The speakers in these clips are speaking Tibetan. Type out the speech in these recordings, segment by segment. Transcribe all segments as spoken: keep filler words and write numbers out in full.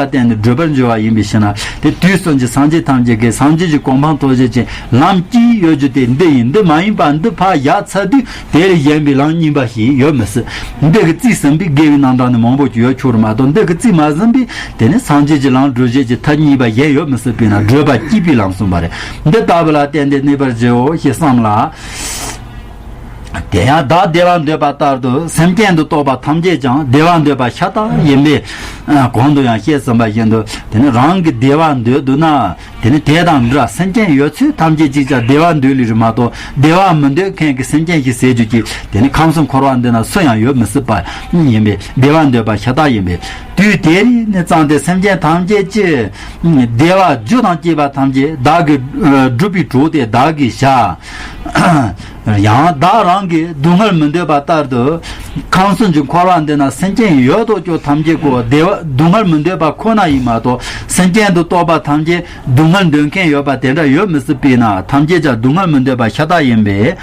ལ་བརྟེན་ནས་བགྲོད་པར་འགྱུར་བ་ཡིན་པའི་ཕྱིར་ན། དེ་དུས་གསུམ་གྱི་སངས་རྒྱས་ཐམས་ཅད་ཀྱིས་སངས་རྒྱས་ཀྱི་གོ་འཕང་ཐོབ་བྱེད་ཀྱི་ལམ་གཅིག་ཡོད་རྒྱུ་དེ་འདི་ཡིན། འདི་མ་ཡིན་པ་འདི་ཕར་བཞག་ཚར་དུས་དེ་ལས་གཞན་པའི་ལམ་གཉིས་པ་ཞིག་ཡོད་མི་སྲིད། འདི་གི་རྩིས་ཟིན་པའི་དགེ་བའི་རྣམ་གྲངས་ནི་མང་པོ་ཅིག་ཡོད་ཆོག་རེད་མ་གཏོགས། འདི་གི་རྩིས་མ་ཟིན་པའི་དེ་ནི་སངས་རྒྱས་ཀྱི་ལམ་བགྲོད་བྱེད་ཀྱི་ཐབས་གཉིས་པ་གཞན་ཡོད་མི་སྲིད་པས་ན། བགྲོད་པ་གཅིག་པའི་ལམ་གསུངས་པ་རེད། འདི་ལྟ་བུ་ལ་བརྟེན་ཏེ་གནས་པར་བགྱིའོ་ཞེས་གསུངས་ལ། དེ་ཡང་བདག་བདེ་བ་འདོད་པ་ལྟར་དུ་སེམས་ཅན་དུ་གཏོགས་པ་ཐམས་ཅད་ཀྱང་བདེ་བ་འདོད་པ་ཤ་སྟག་ཡིན་པས། ཨ། གོང་དུ་ཡང་བཤད་ཟིན་པ་བཞིན་དུ། དེ་ནི་རང་གི་བདེ་བ་འདོད་འདུག་ན། དེ་ནི་དེ་དང་འདྲ་སེམས་ཅན་ཡོད་ཚད་ཐམས་ཅད་ཅིག་ཀྱང་བདེ་བ་འདོད་ལེ་རེད་མ་གཏོགས། བདེ་བ་མི་འདོད་མཁན་གྱི་སེམས་ཅན་ཞིག་ཟེར་རྒྱུ་ཅིག་དེ་ནི་ཁམས་གསུམ་འཁོར་བ་འདི་ན་སུ་ཡང་ཡོད་མི་སྲིད་པ་ཡིན་པས། བདེ་བ་འདོད་པ་ཤ་སྟག་ཡིན་པས། དུས་དེ་རིང་ནས་བརྩམས་ཏེ་སེམས་ཅན་ཐམས་ཅད་ཀྱི་བདེ་བ་རྒྱུ་དང་བཅས་པ་ཐམས་ཅད་བདག་གིས་བསྒྲུབས་པའི་གྲོགས་ཏེ་བདག་གིས་བཞག་ཡང་བདག་རང་གིས་སྡུག་བསྔལ་མི་འདོད་པ་ལྟར་དུ། ཁམས་གསུམ་གྱི་འཁོར་བ་འདི་ན་སེམས་ཅན་ཡོད་དོ་ཅོག་ཐམས་ཅད་ཀོ་བདེ་བ་སྡུག་བསྔལ་མི་འདོད་པ་ཁོ་ན་ཡིན་མ་གཏོགས། སེམས་ཅན་དུ་གཏོགས་པ་ཐམས་ཅད་སྡུག་བསྔལ་འདོད་མཁན་ཡོད་པ་དེ་འདྲ་ཡོད་མི་སྲིད་པས་ན། ཐམས་ཅད་ཀྱང་སྡུག་བསྔལ་མི་འདོད་པ་ཤ་སྟག་ཡིན་པས།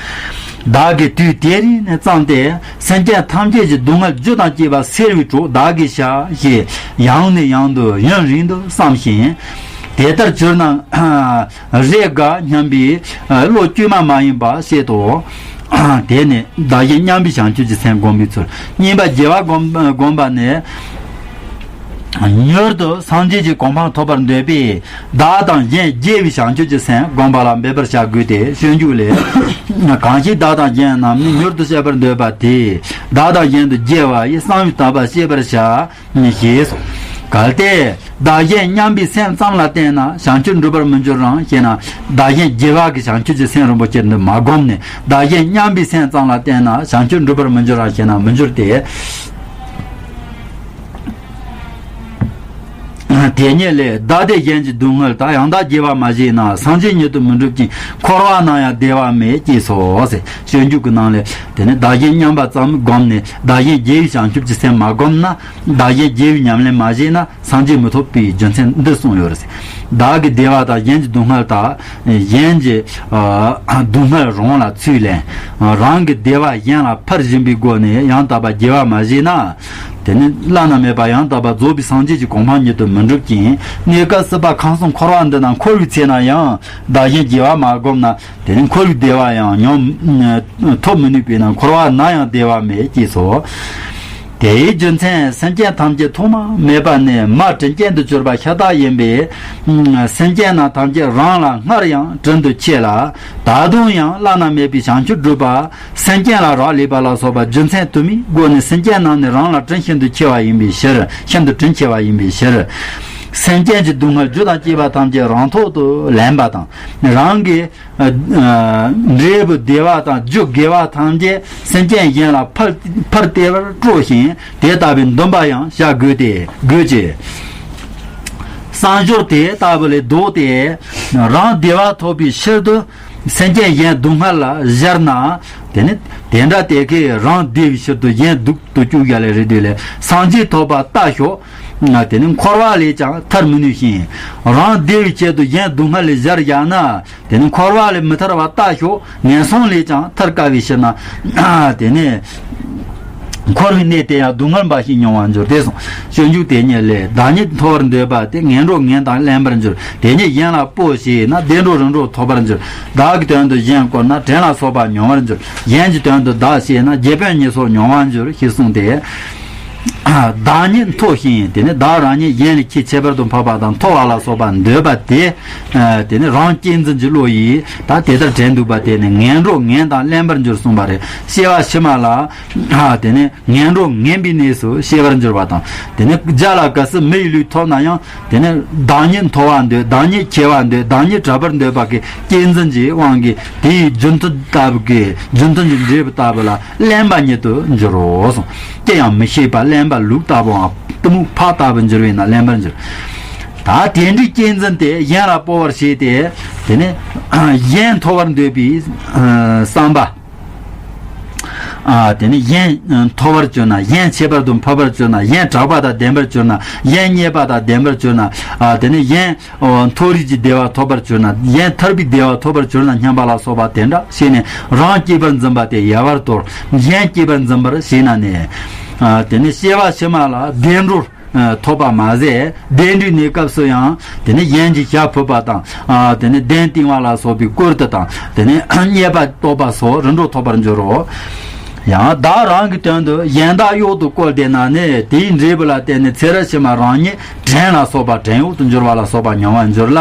བདག་གིས་དུས་དེ་རིང་ནས་བརྩམས་ཏེ་སེམས་ཅན་ཐམས་ཅད་ཀྱི་སྡུག་བསྔལ་རྒྱུ་དང་བཅས་པ་སེལ་བའི་གྲོགས་བདག་གིས་བྱ་ཞེས་ཡང་ནས་ཡང་དུ་ཡུན་རིང་དུ་བསམ་ཞིང་། དེ་ལྟར་གྱུར་ན་རེས་འགའ་སྙམ་པའི་བློ་དཀྱུས་མ་མ་ཡིན་པ་བཤད་དོ། དེ་ནི་བདག་གཞན་མཉམ་པའི་བྱང་ཆུབ་ཀྱི་སེམས་བསྒོམ་པའི་ཚུལ། གཉིས་པ་རྒྱལ་བ་བསྒོམ་བསྒོམ་པ་ནི། མྱུར་དུ་སངས་རྒྱས་ཀྱི་གོ་འཕང་ཐོབ་པར་འདོད་པས། བདག་དང་གཞན་བརྗེ་བའི་བྱང་ཆུབ་ཀྱི་སེམས་བསྒོམ་པ་ལ་འབད་པར་བྱ་དགོས་ཏེ། སྤྱོད་འཇུག་ལས། གང་ཞིག་བདག་དང་གཞན་རྣམས་ནི། མྱུར་དུ་སྤྱད་པར་འདོད་པ་དེས། བདག་དང་གཞན་དུ་བརྗེ་བ་ཡི། བསམ་ཡས་དག་པ་ཤེས་པར་བྱ། ཞེས་སོ། གལ་ཏེ་བདག་གཞན་མཉམ་པའི་སེམས་ཙམ་ལ་བརྟེན་ན་བྱང་ཆུབ་འགྲུབ་པར་མི་འགྱུར་རམ་ཞེ་ན། བདག་གཞན་བརྗེ་བ་གི་བྱང་ཆུབ་ཀྱི་སེམས་རིན་པོ་ཆེ་འདི་མ་བསྒོམས་ནས། བདག་གཞན་མཉམ་པའི་སེམས་ཙམ་ལ་བརྟེན་ན་བྱང་ཆུབ་འགྲུབ་པར་མི་འགྱུར་རམ་ཞེ་ན། མི་འགྱུར་ཏེ། དེ་ཉིད་ལས་བདག་བདེ་གཞན་གྱི་སྡུག་བསྔལ་དག་ཡང་དག་བརྗེ་བ་མ་བྱས་ན། སངས་རྒྱས་ཉིད་དུ་མི་འགྲུབ་ཅིང་། འཁོར་བ་ན་ཡང་བདེ་བ་མེད་ཅེས་སོ་ཟེར། སྤྱོད་འཇུག་གི་ནང་ལས་དེ་ནི་བདག་གཞན་མཉམ་པ་ཙམ་བསྒོམས་ནས། བདག་གཞན་བརྗེ་བའི་བྱང་ཆུབ་ཀྱི་སེམས་མ་བསྒོམས་ན། བདག་གཞན་བརྗེ་བའི་ཉམས་ལེན་མ་བྱས་ན། སངས་རྒྱས་མི་ཐོབ་པའི་རྒྱུ་མཚན་འདི་གསུངས་ཡོད་རེད། བདག་གི་བདེ་བ་དང་གཞན་གྱི་སྡུག་བསྔལ་དག་གཞན་གྱི་ཨ་སྡུག་བསྔལ་རང་ལ་ཚུར་ལེན། རང་གི་བདེ་བ་གཞན་ལ་འཕར་བཞིན་པའི་སྒོ་ནས་ཡང་དག་པ་བརྗེ་བ་མ་བྱས་ན། དེ་ནི་བླ་ན་མེད་པ་ཡང་དག་པར་རྫོགས་པའི་སངས་རྒྱས་ཀྱི་གོ་འཕང་ཉིད་དུ་མི་འགྲུབ་ཅིང་། གནས་སྐབས་སྲིད་པ་ཁམས་གསུམ་འཁོར་བ་འདི་ན་འཁོར་བའི་ཚེ་ན་ཡང་བདག་གཞན་བརྗེ་བ་མ་བསྒོམས་ན། དེ་ནི་འཁོར་བའི་བདེ་བ་ཡང་མྱོང་ཐོབ་མི་ནུས་པས་ན། འཁོར་བ་ན་ཡང་བདེ་བ་མེད་ཅེས་སོ། དེའི་རྒྱུ་མཚན་སེམས་ཅན་ཐམས་ཅད་ཐོག་མ་མེད་པ་ནས་མར་དྲིན་ཅན་དུ་གྱུར་པ་ཤ་སྟག་ཡིན་པས། སེམས་ཅན་རྣམས་ཐམས་ཅད་རང་ལ་སྔར་ཡང་དྲིན་དུ་ཆེ་ལ། ད་དུང་ཡང་བླ་ན་མེད་པའི་བྱང་ཆུབ་སྒྲུབ་པ། སེམས་ཅན་ལ་རག་ལས་པ་ལ་སོགས་པ་རྒྱུ་མཚན་དུ་མའི་སྒོ་ནས་སེམས་ཅན་རྣམས་ནི་རང་ལ་དྲིན་ཤིན་ཏུ་ཆེ་བ་ཡིན་པའི་ཕྱིར། ཤིན་ཏུ་དྲིན་ཆེ་བ་ཡིན་པའི་ཕྱིར། སེམས་ཅན་གྱི་སྡུག་བསྔལ་རྒྱུ་དང་བཅས་པ་ཐམས་ཅད་རང་ཐོག་ཏུ་ལེན་པ་དང་། རང་གི་ཨ་ཨ་འབྲས་བུ་བདེ་བ་དང་རྒྱུ་དགེ་བ་ཐམས་ཅད་སེམས་ཅན་གཞན་ལ་འཕར་འཕར་སྟེར་བར་སྤྲོ་ཞིང་། དེ་ལྟ་བུའི་འདུན་པ་ཡང་བྱ་དགོས་ཏེ་དགོས་ཀྱི། བསམ་སྦྱོར་དེ་ལྟ་བུ་ལས་ལྡོག་སྟེ། རང་བདེ་བ་ཐོབ་པའི་ཕྱིར་དུ་སེམས་ཅན་གཞན་སྡུག་བསྔལ་ལ་སྦྱར་ན། དེ་ནི་དེ་འདྲ་དེ་ཀའི་རང་བདེ་བའི་ཕྱིར་དུ་གཞན་སྡུག་ཏུ་བཅུག་ཡ་ལས་རེད། དེ་ལས་སངས་རྒྱས་ཐོབ་པ་ལྟ་ཞོག་དེ་ནི་འཁོར་བ་ལས་ཀྱང་ཐར་མི་ནུས་ཤིང་། རང་བདེ་བའི་ཆེད་དུ་གཞན་སྡུག་བསྔལ་ལས་སྦྱར་བཞག་ན། དེ་ནི་འཁོར་བ་ལས་མི་ཐར་བ་ལྟ་ཞོག་ངན་སོང་ལས་ཀྱང་ཐར་དཀའ་བའི་ཕྱིར་ན། དེ་ནི་འཁོར་བའི་གནས་དེ་ཡང་སྡུག་བསྔལ་འབའ་ཞིག་མྱོང་བར་འགྱུར་ཏེ་གསུངས། སྤྱོད་འཇུག་དེ་ཉིད་ལས། བདག་ཉིད་ཐོབ་པར་འདོད་པ་དེ། ངན་འགྲོ་ངན་དང་ལེན་པར་འགྱུར། དེ་ཉིད་གཞན་ལ་སྤོ་བྱས་ན། བདེ་འགྲོ་རིམ་གྲོ་ཐོབ་པར་འགྱུར། བདག་གི་དོན་དུ་གཞན་བཀོལ་ན། བྲན་ལ་སོགས་པ་མྱོང་བར་འགྱུར། གཞན་གྱི་དོན་དུ་བདག་བྱས་ན། རྗེ་དཔོན་ཉེས་སོགས་མྱོང་བར་འགྱུར་ཞེས་གསུངས་ཏེ། བདག་ཉིད་མཐོ་ཞིང་། དེ་ནི་བདག་རང་ཉིད་གཞན་ལས་ཁྱད་ཁྱད་པར་དུ་འཕགས་པ་དང་མཐོ་བ་ལ་སོགས་པ་འདོད་པ་དེ། དེ་ནི་རང་གཅེས་འཛིན་གྱི་བློ་ཡིས་ད་དེ་ལྟར་དྲན་འདུག་པ་དེ་ནི་ངན་འགྲོ་ངན་དང་ལེན་པར་འགྱུར་གསུངས་པ་རེད། སྐྱེ་བ་ཕྱི་མ་ལ་དེ་ནི་ངན་འགྲོ་ངན་པའི་གནས་སུ་སྐྱེ་བར་འགྱུར་བ་དང་། དེ་ནི་བརྒྱ་ལ་གལ་སྲིད་མི་ཡི་ལུས་ཐོབ་ན་ཡང་། དེ་ནི་བདག་ཉིད་མཐོ་བ་འདོད། བདག་ཉིད་ཆེ་བ་འདོད། བདག་ཉིད་གྲགས་པར་འདོད་པ་གི་གཅེས་འཛིན་གྱི་དབང་གིས་དེའི་རྒྱུ་མཐུན་ལྟ་བུ་གི་རྒྱུ་མཐུན་གྱི་འབྲས་བུ་ལྟ་བུ་ལ་གླེན་པ་ཉིད་དུ་འགྱུར་རོ་གསུངས། ཅི་ཡང་མི་ཤེས་པ་གླེན་པ་ལུག་ལྟ་བུའམ་གཏི་མུག་ཕག་ལྟ་བུ་འགྱུར་བས་ན་གླེན་པར་འགྱུར། ད་དེ་འདྲའི་གཅེས་འཛིན་དེ་གཞན་ལ་སྤོ་བར་བྱས་ཏེ། དེ་ནི་གཞན་མཐོ་བར་འདོད་པའི་བསམ་པ། ཨ། དེ་ནི་གཞན་མཐོ་བར་གྱུར་ན། གཞན་ཁྱད་པར་དུ་འཕགས་པར་གྱུར་ན། གཞན་གྲགས་པ་དང་ལྡན་པར་གྱུར་ན། གཞན་རྙེད་པ་དང་ལྡན་པར་གྱུར་ན། ཨ། དེ་ནི་གཞན་མཐོ་རིས་ཀྱི་བདེ་བ་ཐོབ་པར་གྱུར་ན། གཞན་ཐར་པའི་བདེ་བ་ཐོབ་པར་གྱུར་ན་སྙམ་པ་ལ་སོགས་པ་དེ་འདྲ་བྱས་ནས་རང་གཅེས་པར་འཛིན་པ་དེ་ཡལ་བར་དོར། གཞན་གཅེས་པར་འཛིན་པར་བྱས་ན་ནི། ཨ། དེ་ནི་སྐྱེ་བ་ཕྱི་མ་ལ་བདེ་འགྲོར། ཐོབ་པ་མ་ཟད། བདེ་འབྲས་གནས་སྐབས་སུ་ཡང་དེ་ནི་གཞན་གྱི་ཞབས་ཕུད་པ་དང་། དེ་ནི་གདན་བཏིང་བ་ལ་སོགས་པའི་སྐོར་དུ་དང་། དེ་ནི་རྙེད་པ་རྟོགས་པ་སོགས་རིམ་གྲོ་ཐོབ་པར་འགྱུར་རོ། ཡང་བདག་རང་གི་དོན་དུ་གཞན་དག་གཡོག་ཏུ་བཀོལ་ཏེ་ན་ནི། དེའི་འབྲས་བུ་ལ་བརྟེན་ནས་ཚེ་རབས་ཕྱི་མ་རང་ཉིད་བྲན་ལ་སོགས་པ། བྲན་གཡོག་ཏུ་འགྱུར་བ་ལ་སོགས་པ་མྱོང་བར་འགྱུར་ལ།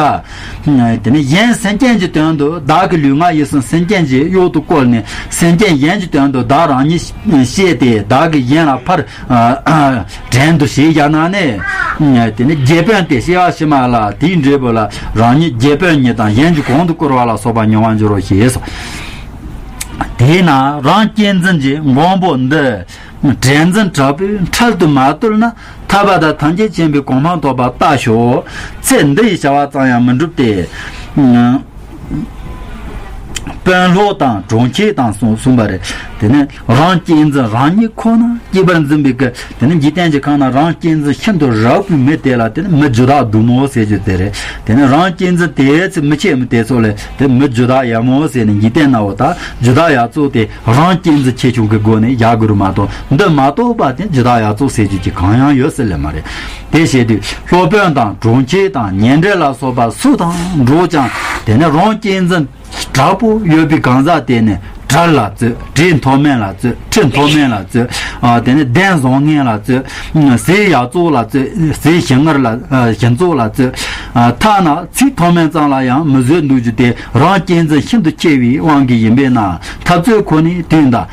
དེ་ནི་གཞན་སེམས་ཅན་གྱི་དོན་དུ་བདག་གི་ལུས་ངག་ཡིད་གསུམ་སེམས་ཅན་གྱི་གཡོག་ཏུ་བཀོལ་ནས། སེམས་ཅན་གཞན་གྱི་དོན་དུ་བདག་རང་ཉིད་གཤེགས་ཏེ། བདག་གིས་གཞན་ལ་ཕར་བྲན་དུ་བྱེད་བཞག་ན་ནི། དེ་ནི་རྒྱལ་པོ་སྟེ་སྐྱེ་བ་ཕྱི་མ་ལ་དེའི་འབྲས་བུ་ལ་རང་ཉིད་རྒྱལ་པོ་ཉིད་དང་གཞན་གྱི་གོང་དུ་བཀུར་བ་ལ་སོགས་པ་མྱོང་བར་འགྱུར་རོ་ཞེས་སོ། དེས་ན་རང་གཅེས་འཛིན་གྱི་མགོན་པོ་འདི། བྲན་འཛིན་དྲག་པོས་འཕྲལ་དུ་མ་བཏུལ་ན། ཐར་པ་དང་ཐམས་ཅད་མཁྱེན་པའི་གོ་འཕང་ཐོབ་པ་ལྟ་ཞོག། ཚེ་འདི་ཡི་བྱ་བ་ཙམ་ཡང་མི་འགྲུབ་སྟེ། དཔོན་སློབ་དང་གྲོང་ཁྱེར་དང་གསུངས་གསུངས་པ་རེད། དེ་ནས་རང་གཅེས་འཛིན། རང་ཉིད་ཁོ་ན་གཅེས་པར་འཛིན་པའི་གི། དེ་ནས་འཇིག་རྟེན་གྱི་ཁམས་ན་རང་གཅེས་འཛིན་ཤིན་ཏུ་རགས་པའི་མི་དེ་ལ་དེ་ནི་མི་རྒྱུ་དག་སྡུག་མོ་ཟེར་རྒྱུ་དེ་རེད། དེ་ནས་རང་གཅེས་འཛིན་དེ་ཚེ་མི་ཆེ་མི་དེ་ཚོ་ལས་དེ་མི་རྒྱུ་དག་ཡག་མོ་ཟེར་ནས། འཇིག་རྟེན་ན་འོ་ད་རྒྱུ་དག་ཡག་ཚོ་དེ། རང་གཅེས་འཛིན་ཆེ་ཆུང་གི་སྒོ་ནས་བཞག་དགོས་རེད་མ་གཏོགས། འདི་མ་གཏོགས་པ་དེ་རྒྱུ་དག་ཡག་ཚོ་ཟེར་རྒྱུ་ཅིག་གང་ཡང་ཡོད་སྲིད་ལེ་མ་རེད། དེ་བྱེད་དུས་སློབ་དཔོན་དང་གྲོང་ཁྱེར་དང་ཉེ་འབྲེལ་ལ་སོགས་པ་སུ་དང་འགྲོགས་ཀྱང་། དེ་ནི་རང་གཅེས་འཛིན་དྲག་པོ་ཡོད་པའི་གང་ཟག་དེ་ནི་དགྲ་ལ་རྩོད། གྲོས་མཐོ་དམན་ལ་རྩོད། ཁྲི་མཐོ་དམན་ལ་རྩོད། ཨ། དེ་ནི་གདན་བཟང་ངན་ལ་རྩོད། ཟས་ཡག་བཙོག་ལ་རྩོད། ཟས་ཞིམ་མངར་ལ། ཨ། ཞིམ་བཙོག་ལ་རྩོད། ཨ། ཐ་ན་ཚིག་མཐོ་དམན་ཙམ་ལ་ཡང་མི་བཟོད་འདུག་རྒྱུ་དེ་རང་གཅེས་འཛིན་ཤིན་ཏུ་ཆེ་བའི་དབང་གིས་ཡིན་པས་ན། འཐབ་རྩོད་ཁོ་ནའི་དོན་དང་།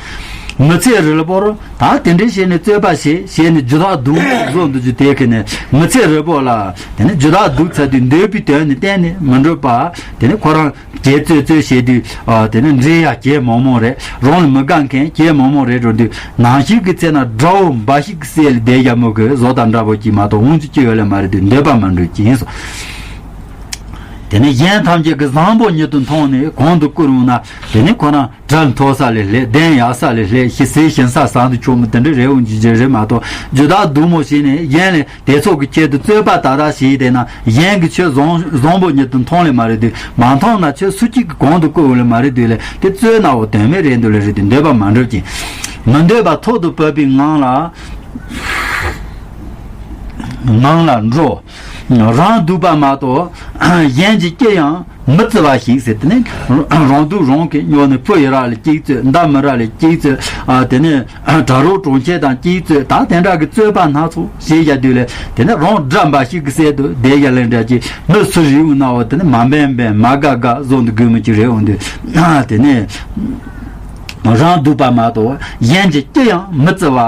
མི་ཚེ་རིལ་པོར་ད་དེ་འདྲའི་བྱས་ནས་རྩོད་པ་བྱེད་བྱས་ནས་རྒྱུ་དག་སྡུག་བཟོ་འདུག་རྒྱུ་དེ་གི་ནས། མི་ཚེ་རིལ་པོ་ལ་དེ་ནས་རྒྱུ་དག་སྡུག་ཚ་དུས་འདོད་པའི་དོན་ནི་གཏན་ནས་མི་འགྲུབ་པ། དེ་ནས་ཁོ་རང་གྱེས་རྩོད་རྩོད་བྱེད་དུས། ཨ། དེ་ནས་འདྲེ་ཡ་གྱེས་མང་མང་རེད། རང་ལ་མི་དགའ་མཁན་གྱེས་མང་མང་རེད་འགྲོ་དུས། ནམ་ཞིག་གི་ཚེ་ན་དགྲ་བོ་འབའ་ཞིག་གི་སྲས་ལ་བསྡད་རྒྱ་མོ་གི་བཟོ་དང་འདྲ་པོ་ཅིག་མ་གཏོགས་འོང་རྒྱུ་ཅི་ཡོད་ལེ་མ་རེད་དུས། འདོད་པ་མི་འགྲུབ་ཅིག་ཡིན་སོང་། དེ་ནས་གཞན་ཐམས་ཅད་ཀྱིས་བཟང་པོ་ཉིད་དུ་མཐོང་ནས་གོང་དུ་བཀུར་འོང་ན། དེ་ནས་ཁོ་རང་གྲལ་མཐོ་ས་ལས་སླེབས། གདན་ཡག་ས་ལས་སླེབས། ཞི་ཟས་ཞིམ་ས་ཟ་འདུག་ཆོག་མི་དེ་འདྲ་རེ་འོང་རྒྱུ་ཅིག་རེད་མ་གཏོགས། རྒྱུ་དག་སྡུག་མོ་བྱས་ནས་གཞན་ལས། དེ་ཚོ་གི་ཆེད་དུ་རྩོད་པ་ད་ལྟ་བྱས་བསྡད་ན། གཞན་གྱིས་ཁྱོད་བཟང་བཟང་པོ་ཉིད་དུ་མཐོང་ལེ་མ་རེད་དུས། མ་མཐོང་ན་ཁྱོད་སུ་གཅིག་གི་གོང་དུ་བཀུར་འོང་ལེ་མ་རེད་དུས་ལེ། དེ་རྩོད་ན་འོ་དོན་མེད་རེད་འདུག་ལེ་རེད་དུས། འདོད་པ་མ་འགྲུབ་ཅིང་། མི་འདོད་པ་ཐོག་ཏུ་བབས་པའི་ངང་ལ། ངང་ལ་འགྲོ། རང་སྡུག་པ་མ་གཏོགས་གཞན་གྱིས་ཅི་ཡང་མི་བརྩི་བ་ཞིག་ཟེར། དེ་ནི་རང་སྡུག་རང་གིས་ཉོ་ནས། བུ་ཡི་རག་ལས་གཅིག་རྩོད། མདའ་མི་རག་ལས་གཅིག་རྩོད། ཨ། དེ་ནི་དགྲ་རོགས་གྲོང་ཁྱེར་དང་གཅིག་རྩོད། ད་དེ་འདྲ་གི་རྩོད་པ་སྣ་ཚོགས་བྱེད་བཞག་དུས་ལས། དེ་ནི་རང་དགྲ་འབའ་ཞིག་གི་སྲས་དུ་བསྡད་བཞག་ལེ་འདྲ་ཅིག། མི་སུ་རེ་འོང་ན་འོ་དེ་ནི་མ་འབེན་འབེན་མ་དགའ་དགའ་བཟོ་འདུག་དགོས་མི་ཅིག་རེ་འོང་དུས། ཨ། དེ་ནི་རང་སྡུག་པ་མ་གཏོགས་གཞན་གྱིས་ཅི་ཡང་མི་བརྩི་བ་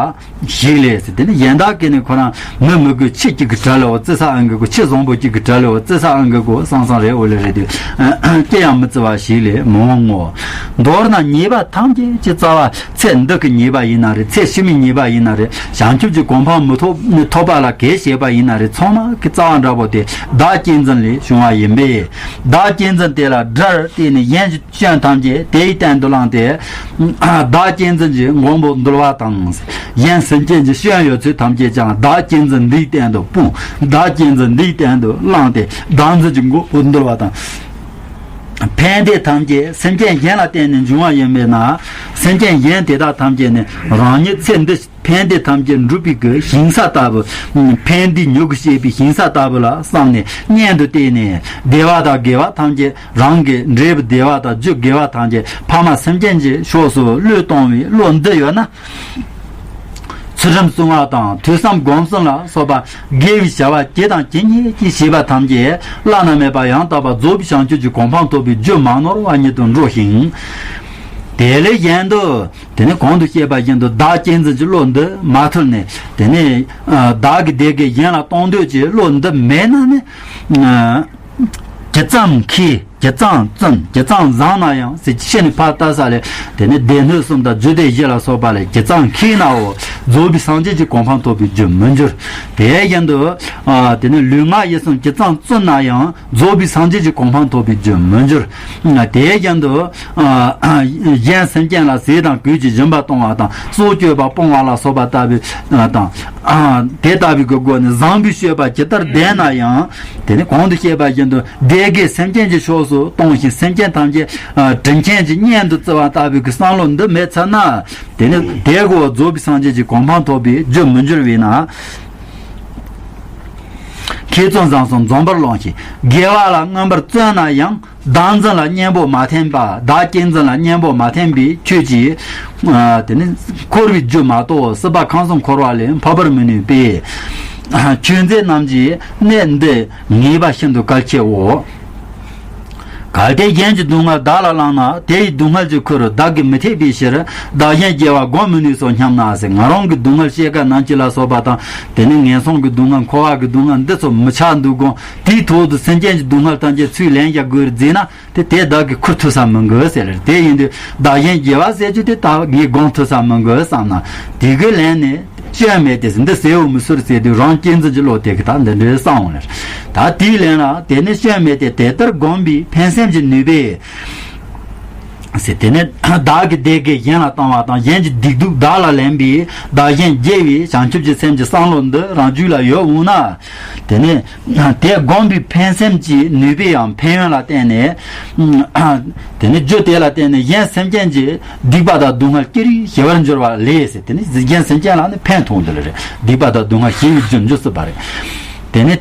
ཞིག་ལས་ཟེར། དེ་ནི་གཞན་དག་གིས་ནི་ཁོ་རང་མི་མི་དགོས། ཁྱི་གཅིག་གི་གྲལ་ལ་འོ་བརྩི་ས་ཨང་གི་གོ། ཁྱི་བཟང་པོ་གཅིག་གི་གྲལ་ལ་འོ་བརྩི་ས་ཨང་གི་གོ་བསམ་བསམ་རེ་འོ་ལེ་རེད་དུས། ཅི་ཡང་མི་བརྩི་བ་ཞིག་ལས་མང་ངོ་། མདོར་ན་ཉེས་པ་ཐམས་ཅད་ཀྱི་རྩ་བ། ཚེ་འདི་གི་ཉེས་པ་ཡིན་ན་རེད། ཚེ་ཕྱི་མའི་ཉེས་པ་ཡིན་ན་རེད། བྱང་ཆུབ་ཀྱི་གོ་འཕང་མི་ཐོབ་ནི་ཐོབ་པ་ལ་གེགས་བྱེད་པ་ཡིན་ན་རེད། ཚང་མ་གི་རྩ་བ་འདྲ་པོ་དེ་བདག་གཅེས་འཛིན་ལས་བྱུང་བ་ཡིན་པས། བདག་གཅེས་འཛིན་དེ་ལ་དགྲར་བལྟས་ནས་གཞན་གྱི་སྐྱོན་ཐམས་ཅད་དེའི་སྟེང་དུ་བླངས་ཏེ། བདག་གཅེས་འཛིན་གྱི་མགོན་པོ་འདུལ་བ་དང་། གཞན་སེམས་ཅན་གྱི་སྐྱོན་ཡོད་ཚུལ་ཐམས་ཅད་ཀྱང་བདག་གཅེས་འཛིན་འདིའི་སྟེང་དུ་སྤུངས། བདག་གཅེས་འཛིན་འདིའི་སྟེང་དུ་བླངས་ཏེ། བདག་འཛིན་གྱི་མགོན་པོ་འདུལ་བ་དང་། ཕན་བདེ་ཐམས་ཅད་སེམས་ཅན་གཞན་ལ་བརྟེན་ནས་འབྱུང་བ་ཡིན་པས་ན། སེམས་ཅན་གཞན་དེ་དག་ཐམས་ཅད་ནི་རང་ཉིད་ཚེ་འདི་ཕན་བདེ་ཐམས་ཅད་འགྲུབ་པའི་གི་ཞིང་ས་ལྟ་བུ། ཕན་བདེའི་མྱུ་གུ་སྐྱེད་པའི་ཞིང་ས་ལྟ་བུ་ལ་བསམས་ནས་གཉེན་དུ་བལྟས་ནས། བདེ་བ་དང་དགེ་བ་ཐམས་ཅད། རང་གི་འབྲས་བུ་བདེ་བ་དང་རྒྱུ་དགེ་བ་ཐམས་ཅད་ཕ་མ་སེམས་ཅན་གྱི་ཕྱོགས་སུ་བློས་གཏོང་བའི་བློ་འདི་ཡོད་ན། ཚུལ་ཁྲིམས་སྲུང་བ་དང་། ཐོས་བསམ་སྒོམ་གསུམ་ལ་སོགས་པ་དགེ་བའི་བྱ་བ་ཇི་དང་ཇི་སྙེད་ཅིག་བྱས་པ་ཐམས་ཅད་བླ་ན་མེད་པ་ཡང་དག་པར་རྫོགས་པའི་བྱང་ཆུབ་ཀྱི་གོ་འཕང་ཐོབ་པའི་རྒྱུ་མ་ནོར་བ་ཉིད་དུ་འགྲོ་ཞིང་། དེ་ལས་གཞན་དུ་དེ་ནི་གོང་དུ་བཤད་པ་བཞིན་དུ་བདག་གཅེས་འཛིན་གྱི་བློ་འདི་མ་ཐུལ་ནས། དེ་ནི་བདག་གི་བདེ་དགེ་གཞན་ལ་གཏོང་འདོད་ཀྱི་བློ་འདི་མེད་ན་ནི། ཇི་ཙམ་མཁས། ཇི་ཙམ་བརྩོན། ཇི་ཙམ་བཟང་ན་ཡང་ཟེར། ཕྱི་ནས་ཕར་ལྟ་ས་ལས། དེ་ནི་སྡེ་སྣོད་གསུམ་དང་རྒྱུད་སྡེ་བཞི་ལ་སོགས་པ་ལས་ཇི་ཙམ་མཁས་ནའོ། རྫོགས་པའི་སངས་རྒྱས་ཀྱི་གོ་འཕང་ཐོབ་པའི་རྒྱུ་མི་འགྱུར། དེ་བཞིན་དུ། ཨ། དེ་ནི་ལུས་ངག་ཡིད་གསུམ་ཇི་ཙམ་བརྩོན་ན་ཡང་རྫོགས་པའི་སངས་རྒྱས་ཀྱི་གོ་འཕང་ཐོབ་པའི་རྒྱུ་མི་འགྱུར། དེ་བཞིན་དུ། ཨ། གཞན་སེམས་ཅན་ལ་ཟས་དང་གོས་ཀྱི་སྦྱིན་པ་གཏོང་བ་དང་། སྲོག་གཅོད་པ་སྤོང་བ་ལ་སོགས་པ་ལྟ་བུ་དང་། ཨ། དེ་ལྟ་བུའི་གི་སྒོ་ནས་བཟང་པོའི་སྤྱོད་པ་ཇི་ལྟར་ལྡན་ན་ཡང་། དེ་ནི་གོང་དུ་བཤད་པ་བཞིན་དུ་བདེ་དགེ་སེམས་ཅན་གྱི་ཕྱོགས་སུ་གཏོང་ཞིང་། སེམས་ཅན་ཐམས་ཅད་དྲིན་ཆེན་གྱི་གཉེན་དུ་བརྩི་བ་ལྟ་བུའི་གི་བསམ་བློ་འདི་མེད་ཚར་ན། དེ་ནི་དེ་གོ་རྫོགས་པའི་སངས་རྒྱས་ཀྱི་གོ་འཕང་ཐོབ་པའི་རྒྱུ་མི་འགྱུར་བས་ན། ཁྱེད་ཚོ་བཟང་སོང་འཛོམས་པར་ལོངས་ཤིག་དགེ་བ་ལ་མངོན་པར་བརྩོན་ན་ཡང་། བདག་འཛིན་ལ་གཉེན་པོ་མ་འཐེན་པ། བདག་གཅེས་འཛིན་ལ་གཉེན་པོ་མ་འཐེན་པའི་ཁྱོད་ཀྱིས། ཨ། དེ་ནི་འཁོར་བའི་རྒྱུ་མ་གཏོགས་སྲིད་པ་ཁམས་གསུམ་འཁོར་བ་ལས་འཕགས་པར་མི་ནུས་པས། ཨ། ཆོས་མཛད་རྣམས་ཀྱིས་གནད་འདི་ངེས་པ་ཤིན་ཏུ་གལ་ཆེའོ། གལ་ཏེ་གཞན་གྱི་སྡུག་བསྔལ་བདག་ལ་བླངས་ན། དེ་ཡི་སྡུག་བསྔལ་གྱི་ཁུར་བདག་གིས་མི་ཐེག་པའི་ཕྱིར། བདག་གཞན་བརྗེ་བ་བསྒོམ་མི་ནུས་སོ་སྙམ་ན་ཟེར། ང་རང་གི་སྡུག་བསྔལ་སྐྱེ་རྒ་ན་འཆི་ལ་སོགས་པ་དང་། དེ་ནི་ངན་སོང་གི་སྡུག་བསྔལ་འཁོར་བ་གི་སྡུག་བསྔལ་འདི་ཚོ་མི་ཆགས་འདུག་དགོངས། དེའི་ཐོག་ཏུ་སེམས་ཅན་གྱི་སྡུག་བསྔལ་ཐམས་ཅད་ཚུར་ལེན་བྱ་དགོས་རེད་བརྫིས་ན། དེ་དེ་བདག་གིས་ཁུར་ཐུབ་ས་མི་འགོས་ཟེར་ལེ། དེ་ཡིན་དུས་བདག་གཞན་བརྗེ་བ་ཟེར་རྒྱུ་དེ་ད་ངས་སྒོམ་ཐུབ་ས་མི་འགོས་བསམ་ན། དེ་གི་ལན་ནི་སྐྱོན་མེད་དེ། འདི་ཟེར་བ་མི་སུར་ཟེར་དུས་རང་གཅེས་འཛིན་གྱི་བློ་དེ་གི་ད་འདི་འདྲའི་བསམ་འོང་ལེ། ད་དེའི་ལན་ལ་དེ་ནི་སྐྱོན་མེད་དེ། དེ་ལྟར་བསྒོམས་པས་ཕན་སེམས་ཀྱི་ནུས་པས། ཟེར། དེ་ནས་བདག་གི་བདེ་དགེ་གཞན་ལ་བཏང་བ་དང་། གཞན་གྱི་སྡིག་སྡུག་བདག་ལ་ལེན་པའི་བདག་གཞན་བརྗེ་བའི་བྱང་ཆུབ་ཀྱི་སེམས་ཀྱི་བསམ་བློ་འདི་རང་རྒྱུད་ལ་ཡོད་འོང་ན། དེ་ནས་དེ་བསྒོམས་པའི་ཕན་སེམས་ཀྱི་ནུས་པའི་ཡང་ཕན་ཡོན་ལ་བརྟེན་ནས། དེ་ནས་རྒྱུ་དེ་ལ་བརྟེན་ནས་གཞན་སེམས་ཅན་གྱི་སྡིག་པ་དང་སྡུག་བསྔལ་ཀྱེ་རེ་ཞི་བར་འགྱུར་བ་ལས་ཟེར། དེ་ནས་གཞན་སེམས་ཅན་ལ་ནི་ཕན་ཐོགས་འདི་ལ་རེད། སྡིག་པ་དང་སྡུག་བསྔལ་ཞི་བའི་རྒྱུར་འགྱུར་སྲིད་པ་རེད། དེ་ནས་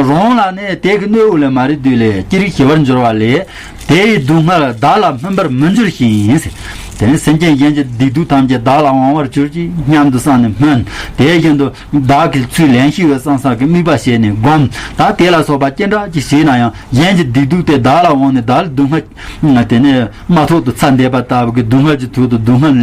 རང་ལ་ནི་དེ་གི་གནོད་འོ་ལས་མ་རེད་དུས་ལས་ཀྱེ་རེ་ཞི་བར་འགྱུར་བ་ལས། དེ་ཡི་སྡུག་བསྔལ་བདག་ལ་སྨིན་པར་མི་འགྱུར་ཞིང་ཟེར། དེ་ནས་སེམས་ཅན་གཞན་གྱི་སྡིག་སྡུག་ཐམས་ཅད་བདག་ལ་འོང་བར་གྱུར་ཅིག་སྙམ་དུ་བསམས་ནས་སྨོན། དེ་བཞིན་དུ་བདག་གིས་ཚུར་ལེན་ཤེས་པའི་བསམ་བསམ་གྱི་དམིགས་པ་བྱས་ནས་བསྒོམ། ད་དེ་ལ་སོགས་པ་ཅི་འདྲ་ཅིག་བྱས་ན་ཡང་། གཞན་གྱི་སྡིག་སྡུག་དེ་བདག་ལ་འོང་ནས་བདག་ལ་སྡུག་བསྔལ། དེ་ནས་མ་ཐོག་ཏུ་ཚ་འདེབས་པ་ལྟ་བུ་གི་སྡུག་བསྔལ་གྱི་ཐོག་ཏུ་སྡུག་བསྔལ་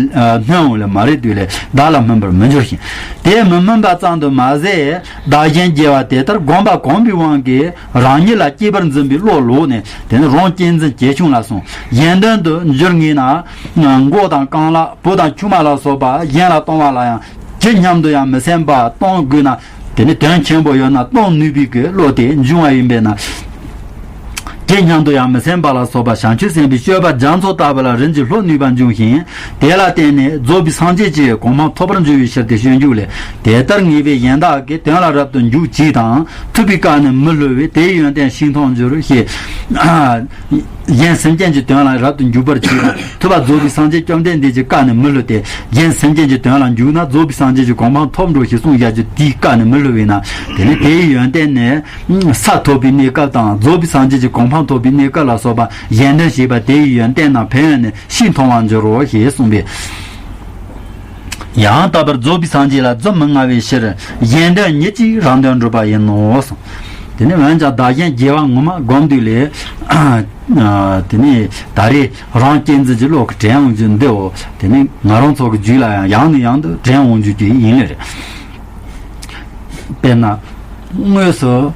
སྣོན་འོང་ལས་མ་རེད་དུས་ལས། བདག་ལ་སྨིན་པར་མི་འགྱུར་ཞིང་། དེ་མི་སྨིན་པ་ཙམ་དུ་མ་ཟད། བདག་གཞན་བརྗེ་བ་དེ་ལྟར་བསྒོམ་པ་གོམས་པའི་དབང་གིས། རང་ཉིད་ལ་གཅེས་པར་འཛིན་པའི་བློ་ལོག་ནས། དེ་ནི་རང་གཅེས་འཛིན་ཇེ་ཆུང་ལ་སོང་། གཞན་དོན་དུ་འགྱུར་ངེས་ན། མགོ་དང་རྐང་ལག་བུ་དང་ཆུང་མ་ལ་སོགས་པ་གཞན་ལ་གཏོང་བ་ལ་ཡང་ཇི་སྙམ་དུ་ཡང་མི་སེམས་པ་གཏོང་དགོས་ན། དེ་ནི་དོན་ཆེན་པོ་ཡོད་ན་གཏོང་ནུས་པའི་གི་བློ་དེ་འབྱུང་བ་ཡིན་པས་ན། ཇི་སྙམ་དུ་ཡང་མི་སེམས་པ་ལ་སོགས་པ་བྱང་ཆུབ་སེམས་དཔའི་སྤྱོད་པ་རྒྱ་མཚོ་ལྟ་བུ་ལ་རིམ་གྱིས་སློབ་ནུས་པ་འབྱུང་ཞིང་། དེ་ལ་བརྟེན་ནས་རྫོགས་པའི་སངས་རྒྱས་ཀྱི་གོ་འཕང་ཐོབ་པར་འགྱུར་བའི་ཕྱིར་ཏེ། སྤྱོད་འཇུག་ལས། དེ་ལྟར་ངེས་པའི་གཞན་དག་གི། དོན་ལ་རབ་ཏུ་འཇུག་ཅིས་དང་། ཐུབ་པའི་བཀའ་ནི་མི་བསླུ་བས། དེའི་ཡོན་ཏན་ཤིན་ཏུ་མཐོང་འགྱུར་ཞེས། གཞན་སེམས་ཅན་གྱི་དོན་ལ་རབ་ཏུ་འཇུག་པར་བྱེད་པ། ཐུབ་པ་རྫོགས་པའི་སངས་རྒྱས་བཅོམ་ལྡན་འདས་ཀྱི་བཀའ་ནི་མི་བསླུ་སྟེ། གཞན་སེམས་ཅན་གྱི་དོན་ལ་འཇུག་ན་རྫོགས་པའི་སངས་རྒྱས་ཀྱི་གོ་འཕང་ཐོབ་འགྲོ་ཞེས་གསུངས་བཞག་རྒྱུ་དེའི་བཀའ་ནི་མི་བསླུ་བས་ན། དེ་ནི་དེའི་ཡོན་ཏན་ནི། ས་ཐོབ་པའི་གནས་སྐབས་དང་རྫོགས་པའི་སངས་རྒྱས་ཀྱི་གོ་འཕང་ཐོབ་པའི་གནས་སྐབས་ལ་སོགས་པ་གཞན་དོན་བྱེད་པ་དེའི་ཡོན་ཏན་དང་ཕན་ཡོན་ནི་ཤིན་ཏུ་མཐོང་བར་འགྱུར་རོ་ཞེས་གསུངས་པས། ཡང་དག་པར་རྫོགས་པའི་སངས་རྒྱས་ལ་རྫུ་མི་མངའ་བའི་ཕྱིར། གཞན་དོན་ཉིད་ཀྱིས་རང་དོན་འགྲུབ་པ་ཡིན་ནོ་གསུངས། དེ་ནི་འོན་ཀྱང་བདག་གཞན་བརྗེ་བ་ངོ་མ་བསྒོམ་དུས་ལས། དེ་ནི་ད་རེས་རང་གཅེས་འཛིན་གྱི་བློ་གི་དྲན་འོང་རྒྱུ་འདིའོ། དེ་ནི་ང་རང་ཚོ་གི་རྒྱུད་ལ་ཡང་ཡང་ནས་ཡང་དུ་དྲན་འོང་རྒྱུ་དེ་ཡིན་ནི་རེད། དཔེར་ན། དངོས་སུ།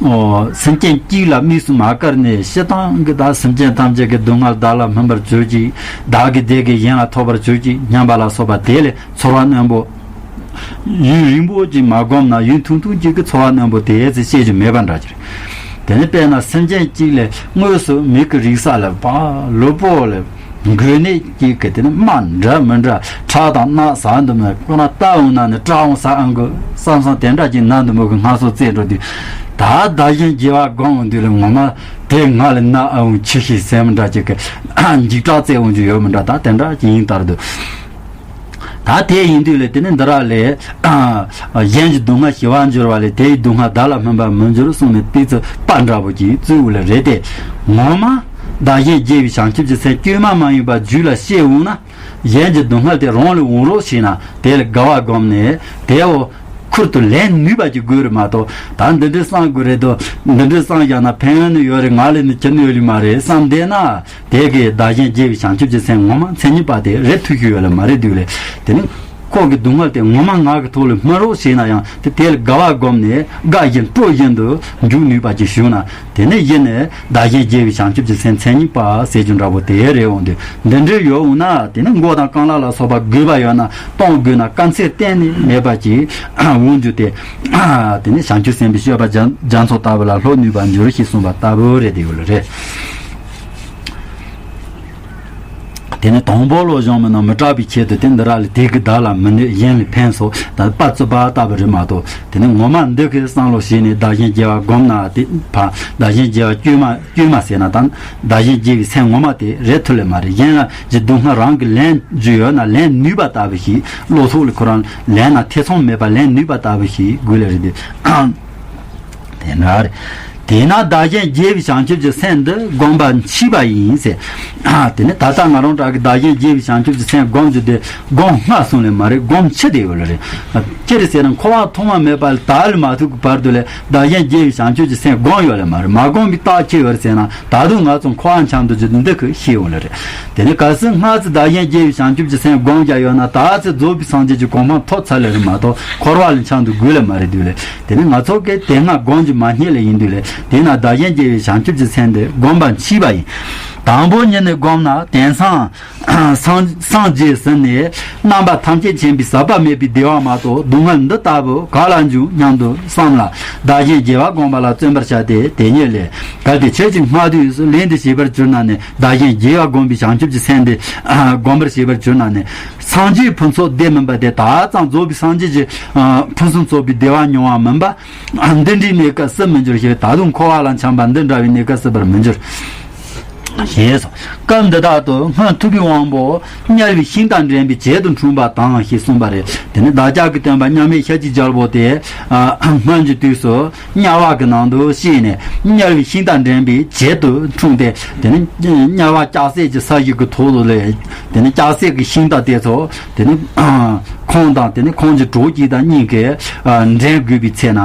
ཨོ། སེམས་ཅན་གཅིག་ལ་དམིགས་སུ་མ་བཀར་ནས་སྤྱིར་བཏང་གི་བདག་སེམས་ཅན་ཐམས་ཅད་ཀྱི་སྡུག་བསྔལ་བདག་ལ་སྨིན་པར་གྱུར་ཅིག་བདག་གི་བདེ་དགེ་གཞན་ལ་ཐོབ་པར་གྱུར་ཅིག་སྙམ་པ་ལ་སོགས་པ་དེ་ལས་ཚོར་བ་རྣོན་པོ། ཡུན་རིང་པོ་ཅིག་མ་བསྒོམས་ན་ཡུན་ཐུང་ཐུང་ཅིག་གི་ཚོར་བ་རྣོན་པོ་དེ་ཚེ་སྐྱེ་རྒྱུ་མེད་པ་འདྲ་ཅིག་རེད། དེ་ནི་དཔེར་ན་སེམས་ཅན་གཅིག་ལས་དངོས་སུ་མིག་གི་རིག་ས་ལ་བ་ལུས་པོ་ལ། འགོས་ནད་ཀྱི་གི་དེ་ནི་རྨ་འདྲ་མི་འདྲ་ཁྲག་དང་རྣག་ཟ་འདི་མོ་ཁོ་ན་ལྟ་འོང་ན་ནི་སྐྲག་འོང་ཟ་ཨང་གི་བསམ་བསམ་དེ་འདྲ་ཅིག་ན་འདི་མོ་གི་སྔ་སོ་རྩེ་འགྲོ་དུས། ད་བདག་གཞན་བརྗེ་བ་སྒོམ་འོང་དུས་ལ་ངོ་མ་དེ་ང་ལ་ན་ཨ་འོང་ཆི་ཤི་ཟེར་མི་འདྲ་ཅིག་གི་འཇིགས་སྐྲག་རྩེ་འོང་རྒྱུ་ཡོད་མི་འདྲ། ད་དེ་འདྲ་ཅིག་ཡིན་ལྟར་དུ། ད་དེ་ཡིན་དུས་ལས་དེ་ནི་འདི་ར་ལས། གཞན་གྱི་སྡུག་བསྔལ་ཞི་བར་འགྱུར་བ་ལས་དེ་ཡི་སྡུག་བསྔལ་བདག་ལ་སྨིན་པར་མི་འགྱུར་གསུངས་ནས་དེ་ཚོ་པ་འདྲ་པོ་ཅིག་བཙུགས་ལ་རེད་དེ། ངོ་མ་བདག་གཞན་བརྗེ་བའི་བྱང་ཆུབ་ཀྱི་སེམས་བཅོས་མ་མ་ཡིན་པ་རྒྱུད་ལ་སྐྱེས་འོང་ན། གཞན་གྱི་སྡུག་བསྔལ་དེ་རང་ལ་འོང་རོགས་བྱས་ན་དེ་ལ་དགའ་བ་བསྒོམས་ནས་དེའོ་ཁུར་དུ་ལེན་ནུས་པ་ཅིག་དགོས་རེད་མ་གཏོགས། ད་འདི་འདྲའི་བསམ་དགོས་རེད་དོ། འདི་འདྲའི་བསམ་བཞག་ན་ཕན་ཡོན་ནི་ཡོད་རེད། ང་ལ་ནི་ཅི་ནུས་ཡོད་ལི་མ་རེད་བསམ་བསྡད་ན། དེ་གིས་བདག་གཞན་བརྗེ་བའི་བྱང་ཆུབ་ཀྱི་སེམས་ངོ་མ་མཚན་ཉིད་པ་དེ་རེད་ཐུབ་ཀྱི་ཡོད་ལ་མ་རེད་འདུག་ལས། དེ་ནི་ཁོ་གི་སྡུག་བསྔལ་དེ་ངོ་མ་ང་གི་ཐོག་ལ་སྨིན་རོགས་བྱས་ན་ཡང་དེ་དེ་ལ་དགའ་བ་བསྒོམས་ནས་དགའ་བཞིན་སྤྲོ་བཞིན་དུ་འཇུག་ནུས་པ་ཅིག་བྱུང་ན། དེ་ནི་གཞི་ནས་བདག་གཞན་བརྗེ་བའི་བྱང་ཆུབ་ཀྱི་སེམས་མཚན་ཉིད་པ་ཟེར་རྒྱུ་འདྲ་པོ་དེ་རེད་འོང་དུས། འདི་འདྲའི་ཡོད་འོང་ན་དེ་ནི་མགོ་དང་རྐང་ལག་ལ་སོགས་པ་དགོས་པ་ཡོད་ན་གཏོང་དགོས་ན་དཀའ་ཚེགས་གཏན་ནས་མེད་པ་ཅིག་འོང་རྒྱུ་དེ། དེ་ནི་བྱང་ཆུབ་སེམས་དཔའི་སྤྱོད་པ་རྒྱ་རྒྱ་མཚོ་ལྟ་བུ་ལ་སློབ་ནུས་པར་འགྱུར་ཞེས་གསུངས་པ་ལྟ་བུ་རེད་དེ་ཡོད་ལ་རེད། དེ་ནི་དང་པོ་བློ་སྦྱོང་མི་རྣམས་མི་སྐྲག་པའི་ཆེད་དུ་དེ་འདི་ར་ལས་དེ་གི་བདག་ལ་མི་གནོད་གཞན་ལ་ཕན་སོགས་ད་པ་ཙི་པ་ལྟ་བུ་རེད་མ་གཏོགས། དེ་ནི་ངོ་མ་འདི་གི་བསམ་བློ་བྱས་ནས་བདག་གཞན་བརྗེ་བ་བསྒོམ་ན་དེ་ཕ་བདག་གཞན་བརྗེ་བ་བཅོས་མ་བཅོས་མ་ཟེར་ན་དང་བདག་གཞན་བརྗེ་བའི་སེམས་ངོ་མ་དེ་རེད་ཐུབ་ལེ་མ་རེད། གཞན་ལ་གྱི་སྡུག་བསྔལ་རང་གི་ལན་རྒྱུ་ཡོད་ན་ལན་ནུས་པ་ལྟ་བུ་ཞིག་བློ་ཐོག་ལ་ཁོ་རང་ལན་ན་ཐེ་ཚོམ་མེད་པ་ལན་ནུས་པ་ལྟ་བུ་ཞིག་དགོས་ལེ་རེད་དེ། དེ་འདྲ་རེད། དེས་ན་བདག་གཞན་བརྗེ་བའི་བྱང་ཆུབ་ཀྱི་སེམས་འདི་བསྒོམ་པ་མཆིས་པ་ཡིན་ཟེར། དེ་ནི་ད་ལྟ་ང་རང་དག་གི་བདག་གཞན་བརྗེ་བའི་བྱང་ཆུབ་ཀྱི་སེམས་བསྒོམ་རྒྱུ་དེ་སྒོམ་སྔ་སོང་ལེ་མ་རེད། སྒོམ་འཆི་བསྡད་ཡོད་ལེ་རེད། ཅི་རེད་ཟེར་ན་འཁོར་བ་ཐོག་མ་མེད་པ་ལས་ད་ལ་མ་ཐུག་གི་བར་དུ་ལས་བདག་གཞན་བརྗེ་བའི་བྱང་ཆུབ་ཀྱི་སེམས་བསྒོམ་ཡོད་ལེ་མ་རེད། མ་བསྒོམ་པའི་རྟགས་ཅི་ཡོད་རེད་ཟེར་ན་ད་དུང་ང་ཚོ་འཁོར་བ་འཁྱམས་སྡོད་རྒྱུ་འདི་ཁོས་ཤེས་ཡོད་ལེ་རེད། དེ་ནི་གལ་སྲིད་སྔར་ཚེ་བདག་གཞན་བརྗེ་བའི་བྱང་ཆུབ་ཀྱི་སེམས་བསྒོམ་བཞག་ཡོད་ན་ད་ཚེ་རྫོགས་པའི་སངས་རྒྱས་ཀྱི་གོ་འཕང་ཐོབ་ཚར་ལེ་རེད་མ་གཏོགས་འཁོར་བ་ལ་འཁྱམས་སྡོད་དགོས་ལེ་མ་རེད་འདུག་ལེ། དེ་ནི་ང་ཚོ་གིས་དེ་སྔ་བསྒོམ་རྒྱུ་མ་རྙེད་ལེ་ཡིན་དུས་ལེ། དེས་ན་བདག་གཞན་བརྗེ་བའི་བྱང་ཆུབ་ཀྱི་སེམས་དེ་བསྒོམ་པ་མཆིས་པ་ཡིན། དང་པོ་ཉིད་ནས་བསྒོམས་ན་དེང་སང་སངས་སངས་རྒྱས་ཟིན་ནས་རྣམ་པ་ཐམས་ཅད་མཁྱེན་པའི་ཟག་པ་མེད་པའི་བདེ་བ་མ་གཏོགས་སྡུག་བསྔལ་འདི་ལྟ་བུ་ག་ལ་འབྱུང་སྙམ་དུ་བསམ་ལ་བདག་གཞན་བརྗེ་བ་བསྒོམ་པ་ལ་བརྩོན་པར་བྱ་སྟེ། དེ་ཉིད་ལས་གལ་ཏེ་ཁྱེད་ཀྱིས་སྔ་དུས་སུ་ལས་འདི་བྱས་པར་གྱུར་ན་ནི་བདག་གཞན་བརྗེ་བ་བསྒོམ་པའི་བྱང་ཆུབ་ཀྱི་སེམས་དེ་བསྒོམ་པར་བྱས་པར་གྱུར་ན་ནི། སངས་རྒྱས་ཕུན་ཚོགས་བདེ་མིན་པ་དེ་ད་ཙམ་རྫོགས་པའི་སངས་རྒྱས་ཀྱི་ཕུན་སུམ་ཚོགས་པའི་བདེ་བ་མྱོང་བ་མིན་པ། འདི་འདྲའི་གནས་སྐབས་སུ་མི་འགྱུར་ཞེས། ད་དུང་འཁོར་བ་ལ་འཁྱམས་པ་འདི་འདྲ་བའི་གནས་སྐབས་སུ་བར་མི་འགྱུར། ཞེས་སོ། སྐབས་འདི་དག་ཏུ་སྔོན་ཐུབ་པའི་དབང་པོ་དམྱལ་བའི་ཤིང་རྟ་འདྲེན་པའི་བྱད་དུ་འཁྲུངས་པ་དང་ཞེས་གསུངས་པ་རེད། དེ་ནི་བདག་ཅག་གི་སྟོན་པ་མཉམ་མེད་ཤཱཀྱའི་རྒྱལ་པོ་དེ་སྔོན་གྱི་དུས་སུ། དམྱལ་བ་གི་ནང་དུ་སྐྱེས་ནས་དམྱལ་བའི་ཤིང་རྟ་འདྲེན་པའི་བྱད་དུ་འཁྲུངས་ཏེ། དེ་ནི་དམྱལ་བ་ལྕགས་སྲེག་གི་ས་གཞི་གི་ཐོག་ཏུ་ལས། དེ་ནི་ལྕགས་སྲེག་གི་ཤིང་རྟ་དེ་ཚོ་དེ་ནི་ཁོང་དང་དེ་ནི་ཁོང་གི་གྲོགས་གཅིག་དང་གཉིས་ཀས་འདྲེན་དགོས་པའི་ཚེ་ན།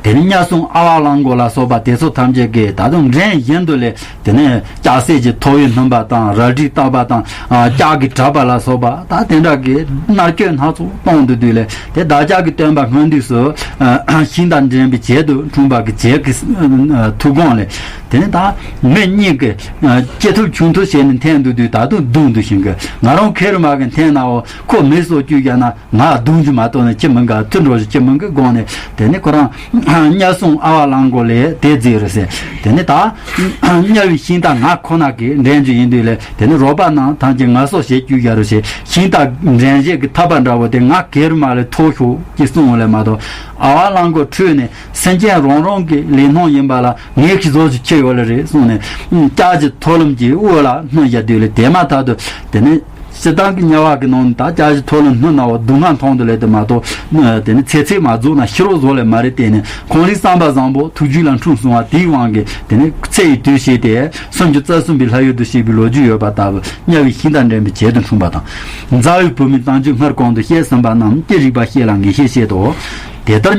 དེ་ནི་དམྱལ་སྲུང་ཨ་ཝ་ལང་ཀོ་ལ་སོགས་པ་དེ་ཚོ་ཐམས་ཅད་ཀྱིས་ད་དུང་འདྲེན་བཞིན་དུ་ལས། དེ་ནས་ལྕགས་སྲེག་གི་ཐོ་བས་བསྣུན་པ་དང་རལ་གྲིས་བཏགས་པ་དང་ལྕགས་ཀྱིས་བྲབ་པ་ལ་སོགས་པ་ད་དེ་འདྲ་གི་མནར་གཅོད་སྣ་ཚོགས་གཏོང་དུ་དུས་ལས། དེ་བདག་ཅག་གི་སྟོན་པ་སྔོན་དུས་སུ་ཤིང་རྟ་འདྲེན་པའི་བྱད་དུ་འཁྲུངས་པ་གི་བྱད་ཀྱི་ཐུགས་དགོངས་ལས། དེ་ནས་ད་མི་གཉིས་ཀྱིས་ཅི་ཐུབ་ཆུང་ཐུབ་བྱས་ནས་འཐེན་དུ་དུས་ད་དུང་བརྡུང་དུ་ཞིང་གི་ང་རང་ཁེར་མ་གི་འཐེན་ནའོ་ཁོ་མི་སོགས་བཅུག་ཡ་ན། ང་རྡུང་རྒྱུ་མ་གཏོགས་ནས་ཅི་མིན་ག་མཐུ་འགྲོ་རྒྱུ་ཅི་མིན་གི་དགོངས་ནས། དེ་ནི་ཁོ་རང་དམྱལ་སྲུང་ཨ་ཝ་ལང་ཀོ་ལས་དེ་བརྫིས་རུ་ཟེར། དེ་ནི་ད་དམྱལ་བའི་ཤིང་རྟ་ང་ཁོ་ན་གི་འདྲེན་རྒྱུ་ཡིན་དུས་ལས། དེ་ནི་རོགས་པ་རྣམས་ཐམས་ཅད་ང་སོགས་བྱེད་རྒྱུ་ཡ་རུ་ཞེས་ཤིང་རྟ་འདྲེན་བྱེད་ཀྱི་ཐག་པ་འདྲ་བོ་དེ་ང་གེར་མ་ལས་ཐོགས་ཤོག་ཅེས་གསུངས་པ་ལས་མ་གཏོགས། ཨ་ཝ་ལང་ཀོ་ཁྲོས་ནས་སེམས་ཅན་རང་རང་གི་ལས་སྣང་ཡིན་པ་ལ་ངས་ཁྱི་བཟོ་ཞིག་ཁྱེར་ཡོད་ལ་རེད་གསུངས་ནས། ལྕགས་ཀྱི་ཐོ་ལམ་གྱི་དབུ་ལ་བསྣུན་བཞག་དུས་ལས་དེ་མ་ཐག་ཏུ་དེ་ནི། སྤྱིར་བཏང་གི་དམྱལ་བ་གི་ནང་ནས་ད་ལྕགས་ཀྱི་ཐོ་ལམ་བསྣུན་ན་བ་སྡུག་བསྔལ་མཐོང་དུ་ལས་དེ་མ་གཏོགས། དེ་ནི་ཚེ་ཚད་མ་རྫོགས་ན་ཤི་རོ་བཟོ་ལས་མ་རེད། དེ་ནི་ཁོང་རའི་བསམ་པ་བཟང་པོ་ཐུགས་རྒྱུད་ལ་འཁྲུངས་སོང་བ་དེའི་དབང་གིས་དེ་ནི་ཚེ་ཡི་དུས་ཤེས་ཏེ་སུམ་ཅུ་རྩ་གསུམ་པའི་ལྷ་ཡུལ་དུ་གཤེགས་པའི་ལོ་རྒྱུས་ཡོད་པ་ལྟ་བུ་དམྱལ་བའི་ཤིང་རྟ་འདྲེན་པའི་བྱད་དུ་འཁྲུངས་པ་དང་། མཛའ་བའི་བུ་མོའི་བསྟན་བཅོས་སྔར་གོང་དུ་བཤད་ཟིན་པ་རྣམས་ཀྱི་རིགས་པ་བཤད་ལ་ངེས་ཤེས་བཤད་དོ། དེ་ལྟར་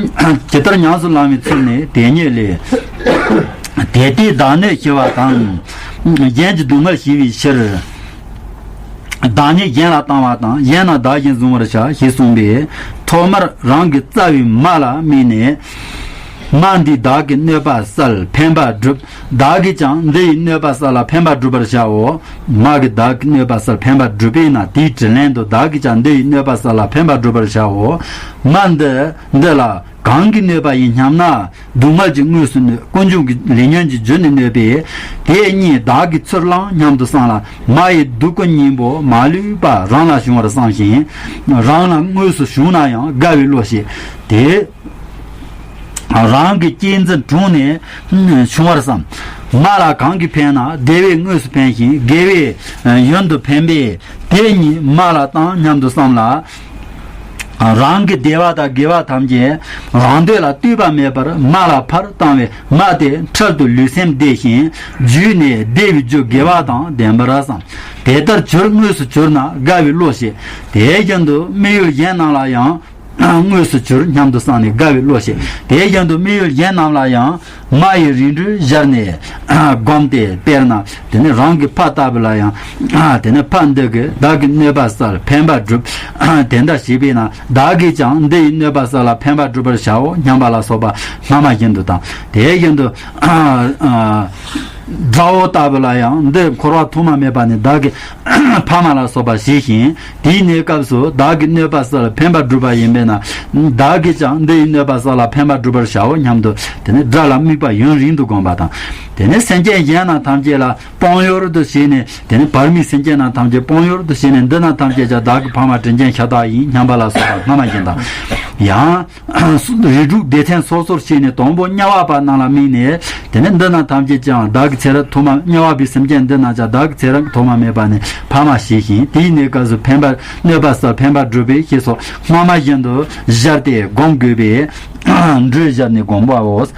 ཇི་ལྟར་ཉམས་སུ་བླང་བའི་ཚུལ་ནི་དེ་ཉིད་ལས། དེ་ལྟའི་བདག་ནི་ཞི་བ་དང་། གཞན་གྱི་སྡུག་བསྔལ་ཞི་བའི་ཕྱིར། བདག་ཉིད་གཞན་ལ་བཏང་བ་དང་གཞན་རྣམས་བདག་བཞིན་བཟུང་བར་བྱ་ཞེས་གསུངས་པས། ཐོག་མར་རང་གི་རྩ་བའི་མ་ལ་དམིགས་ནས། མ་འདིས་བདག་གི་གནོད་པ་བསལ་ཕན་པ་བསྒྲུབ། བདག་གིས་ཀྱང་འདི་ཡི་གནོད་པ་བསལ་ལ་ཕན་པ་བསྒྲུབ་པར་བྱའོ། མ་གིས་བདག་གི་གནོད་པ་བསལ་ཕན་པ་བསྒྲུབ་པས་ན་དེའི་དྲིན་ལན་དུ་བདག་གིས་ཀྱང་འདི་ཡི་གནོད་པ་བསལ་ལ་ཕན་པ་བསྒྲུབ་པར་བྱའོ། མ་འདི་འདི་ལ། གང་གིས་གནོད་པ་ཡིན་སྙམ་ན། སྡུག་བསྔལ་གྱིས་དངོས་སུ་གནོད། ཀུན་འབྱུང་གི་ལས་ཉོན་གྱི་རྒྱུ་ནི་གནོད་པས། དེ་གཉིས་བདག་གིས་ཚུར་བླང་སྙམ་དུ་བསམ་ལ། མ་ཡི་སྡུག་ཀུན་གཉེན་པོ་མ་ལུས་པ་རང་ལ་བྱུང་བར་བསམ་ཞིང་། རང་ལ་དངོས་སུ་བྱུང་ན་ཡང་དགའ་བའི་བློ་བྱེད། དེ་རང་གི་གཅེས་འཛིན་དྲུངས་ནས་བྱུང་བར་བསམ། མ་ལ་གང་གིས་ཕན་ན་བདེ་བས་དངོས་སུ་ཕན་ཞིང་དགེ་བས་ཡུན་དུ་ཕན་པས། དེ་གཉིས་མ་ལ་བཏང་སྙམ་དུ་བསམ་ལ། རང་གི་བདེ་བ་དང་དགེ་བ་ཐམས་ཅད་རང་འདོད་ལ་ལྟོས་པ་མེད་པར་མ་ལ་ཕར་བཏང་བས་མ་དེ་འཕྲལ་དུ་ལུས་སེམས་བདེ་ཞིང་རྒྱུད་ནས་བདེ་བའི་རྒྱུ་དགེ་བ་དང་ལྡན་པར་བསམ། དེ་ལྟར་གྱུར་དངོས་སུ་གྱུར་ན་དགའ་བའི་བློ་བྱེད། དེ་བཞིན་དུ་དམིགས་ཡུལ་གཞན་རྣམས་ལ་ཡང་དངོས་སུ་གྱུར་སྙམ་དུ་བསམ་ནས་དགའ་བའི་བློ་བྱེད། དེ་བཞིན་དུ་དམིགས་ཡུལ་གཞན་རྣམས་ལ་ཡང་། མ་ཡི་རིགས་འགྲོས་སྦྱར་ནས་བསྒོམས་ཏེ། དཔེར་ན་དེ་ནི་རང་གི་ཕ་ལྟ་བུ་ལ་ཡང་། དེ་ནི་ཕ་འདི་གིས་བདག་གི་གནོད་པ་བསལ་ཕན་པ་བསྒྲུབ། དེ་འདྲ་བྱས་པས་ན་བདག་གིས་ཀྱང་འདི་ཡི་གནོད་པ་བསལ་ལ་ཕན་པ་བསྒྲུབ་པར་བྱའོ་སྙམ་པ་ལ་སོགས་པ་སྔ་མ་བཞིན་དུ་དང་། དེ་བཞིན་དུ་དགྲ་བོ་ལྟ་བུ་ལ་ཡང་འདི་འཁོར་བ་ཐོག་མ་མེད་པ་ནས་བདག་གི་ཕ་མ་ལ་སོགས་པ་བྱས་ཤིང་། དེའི་གནས་སྐབས་སུ་བདག་གི་གནོད་པ་བསལ་ཕན་པ་བསྒྲུབ་པ་ཡིན་པས་ན། བདག་གིས་ཀྱང་འདི་ཡི་གནོད་པ་བསལ་ལ་ཕན་པ་བསྒྲུབ་པར་བྱའོ་སྙམ་དུ། དེ་ནི་དགྲ་ལ་དམིགས་པ་ཡུན་རིང་དུ་བསྒོམ་པ་དང་། དེ་ནི་སེམས་ཅན་གཞན་རྣམས་ཐམས་ཅད་ལ་དཔང་ཡོར་དུ་བྱས་ནས། དེ་ནི་བར་མའི་སེམས་ཅན་རྣམས་ཐམས་ཅད་དཔང་ཡོར་དུ་བྱས་ནས། འདི་རྣམས་ཐམས་ཅད་ཀྱང་བདག་གི་ཕ་མ་དྲིན་ཅན་ཤ་སྟག་ཡིན་སྙམ་པ་ལ་སོགས་པ་སྔ་མ་བཞིན་དང་། ཡང་། རིགས་དྲུག་སྡེ་ཚན་སོ་སོར་ཕྱེ་ནས་དང་པོ་དམྱལ་བ་པ་རྣམས་ལ་དམིགས་ནས། དེ་ནས་འདི་རྣམས་ཐམས་ཅད་ཀྱང་བདག་ ཚེ་རབས་ཐོག་མ་དམྱལ་བ་པའི་སེམས་ཅན་འདི་རྣམས་ཀྱང་བདག་གི་ཚེ་རབས་ཐོག་མ་མེད་པ་ནས་ཕ་མ་བྱས་ཤིང་། དེའི་གནས་སྐབས་སུ་ཕན་པར་གནོད་པ་བསལ། ཕན་པ་སྒྲུབ་པའི་ཞེས་སོགས་སྔ་མ་བཞིན་དུ་སྦྱར་ཏེ་སྒོམ་དགོས་པས་འགྲོས་སྦྱར་ནས་སྒོམ་པའོ།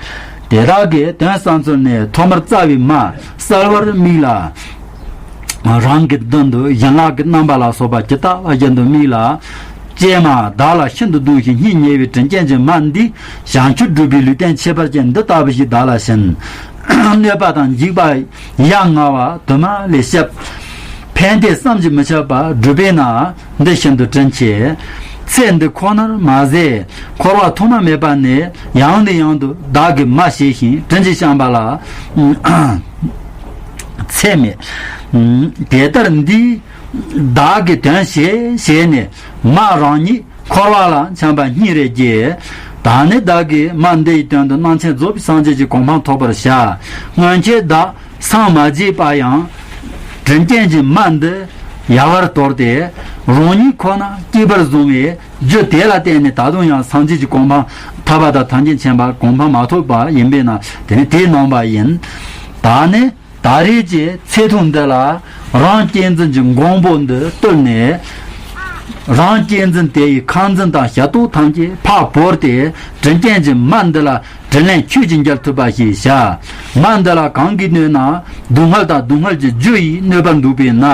དེ་དག་གི་དོན་བསམ་ཚུལ་ནི། ཐོག་མར་རྩ་བའི་མ་གསལ་བར་དམིགས་ལ། རང་གི་མདུན་དུ་ཡན་ལག་གི་རྣམ་པ་ལ་སོགས་པ་ཇི་ལྟ་བ་བཞིན་དུ་དམིགས་ལ། ཀྱེ་མ། བདག་ལ་ཤིན་ཏུ་གདུང་ཞིང་སྙིང་ཉེ་བའི་དྲིན་ཅན་གྱི་མ་འདི། བྱང་ཆུབ་སྒྲུབ་པའི་ལུས་རྟེན་ཁྱད་པར་ཅན་འདི་ལྟ་བུ་ཞིག་བདག་ལ་བྱིན། གནོད་པ་དང་འཇིགས་པ་ཡ་ང་བ་དུ་མ་ལས་བསྐྱབས། ཕན་བདེ་བསམ་གྱིས་མི་ཁྱབ་པ་སྒྲུབ་པས་ན། འདི་ཤིན་ཏུ་དྲིན་ཆེ། ཚེ་འདི་ཁོ་ནར་མ་ཟད། འཁོར་བ་ཐོག་མ་མེད་པ་ནས་ཡང་ནས་ཡང་དུ་བདག་གི་མ་བྱས་ཤིང་དྲིན་གྱིས་བསྐྱངས་པ་ལ་ཚད་མེད། དེ་ལྟར་འདིས་བདག་གི་དོན་བྱེད་བྱས་ནས་མ་རང་ཉིད་འཁོར་བ་ལ་འཁྱམས་པ་སྙིང་རེ་རྗེ། ད་ནི་བདག་གིས་མ་འདི་ཡི་དོན་དུ་རྣམ་མཁྱེན་རྫོགས་པའི་སངས་རྒྱས་ཀྱི་གོ་འཕང་ཐོབ་པར་བྱ། སྔོན་ཆད་བདག་སངས་མ་རྒྱས་པ་ཡང་། དྲིན་ཅན་གྱི་མ་འདི་ཡལ་བར་དོར་ཏེ། རང་ཉིད་ཁོ་ན་སྐྱེས་པར་བཟུང་བའི་རྒྱུ་དེ་ལ་བརྟེན་ནས་ད་དུང་ཡང་སངས་རྒྱས་ཀྱི་གོ་འཕང་ཐོབ་པ་དང་། ཐམས་ཅད་མཁྱེན་པ་གོ་འཕང་མ་ཐོབ་པ་ཡིན་པས་ན་དེ་ནི་དེའི་རྣམ་པ་ཡིན། ད་ནི་ད་རེས་ཀྱི་ཚེ་ཐུང་འདི་ལ་རང་གཅེས་འཛིན་གྱི་མགོན་པོ་འདི་བཏུལ་ནས། རང་གཅེས་འཛིན་དེ་ཡི་ཁ་འཛིན་དང་ཞབས་ཏོག་ཐམས་ཅད་ཕར་བོར་ཏེ། དྲིན་ཅན་གྱི་མ་འདི་ལ་དྲིན་ལན་ཁྱོད་ཀྱིས་འཇལ་ཐུབ་པ་ཞིག་བྱ། མ་འདི་ལ་གང་གིས་གནོད་ན། སྡུག་བསྔལ་དང་སྡུག་བསྔལ་གྱི་རྒྱུ་ཡིས་གནོད་པར་འདུག་པས་ན།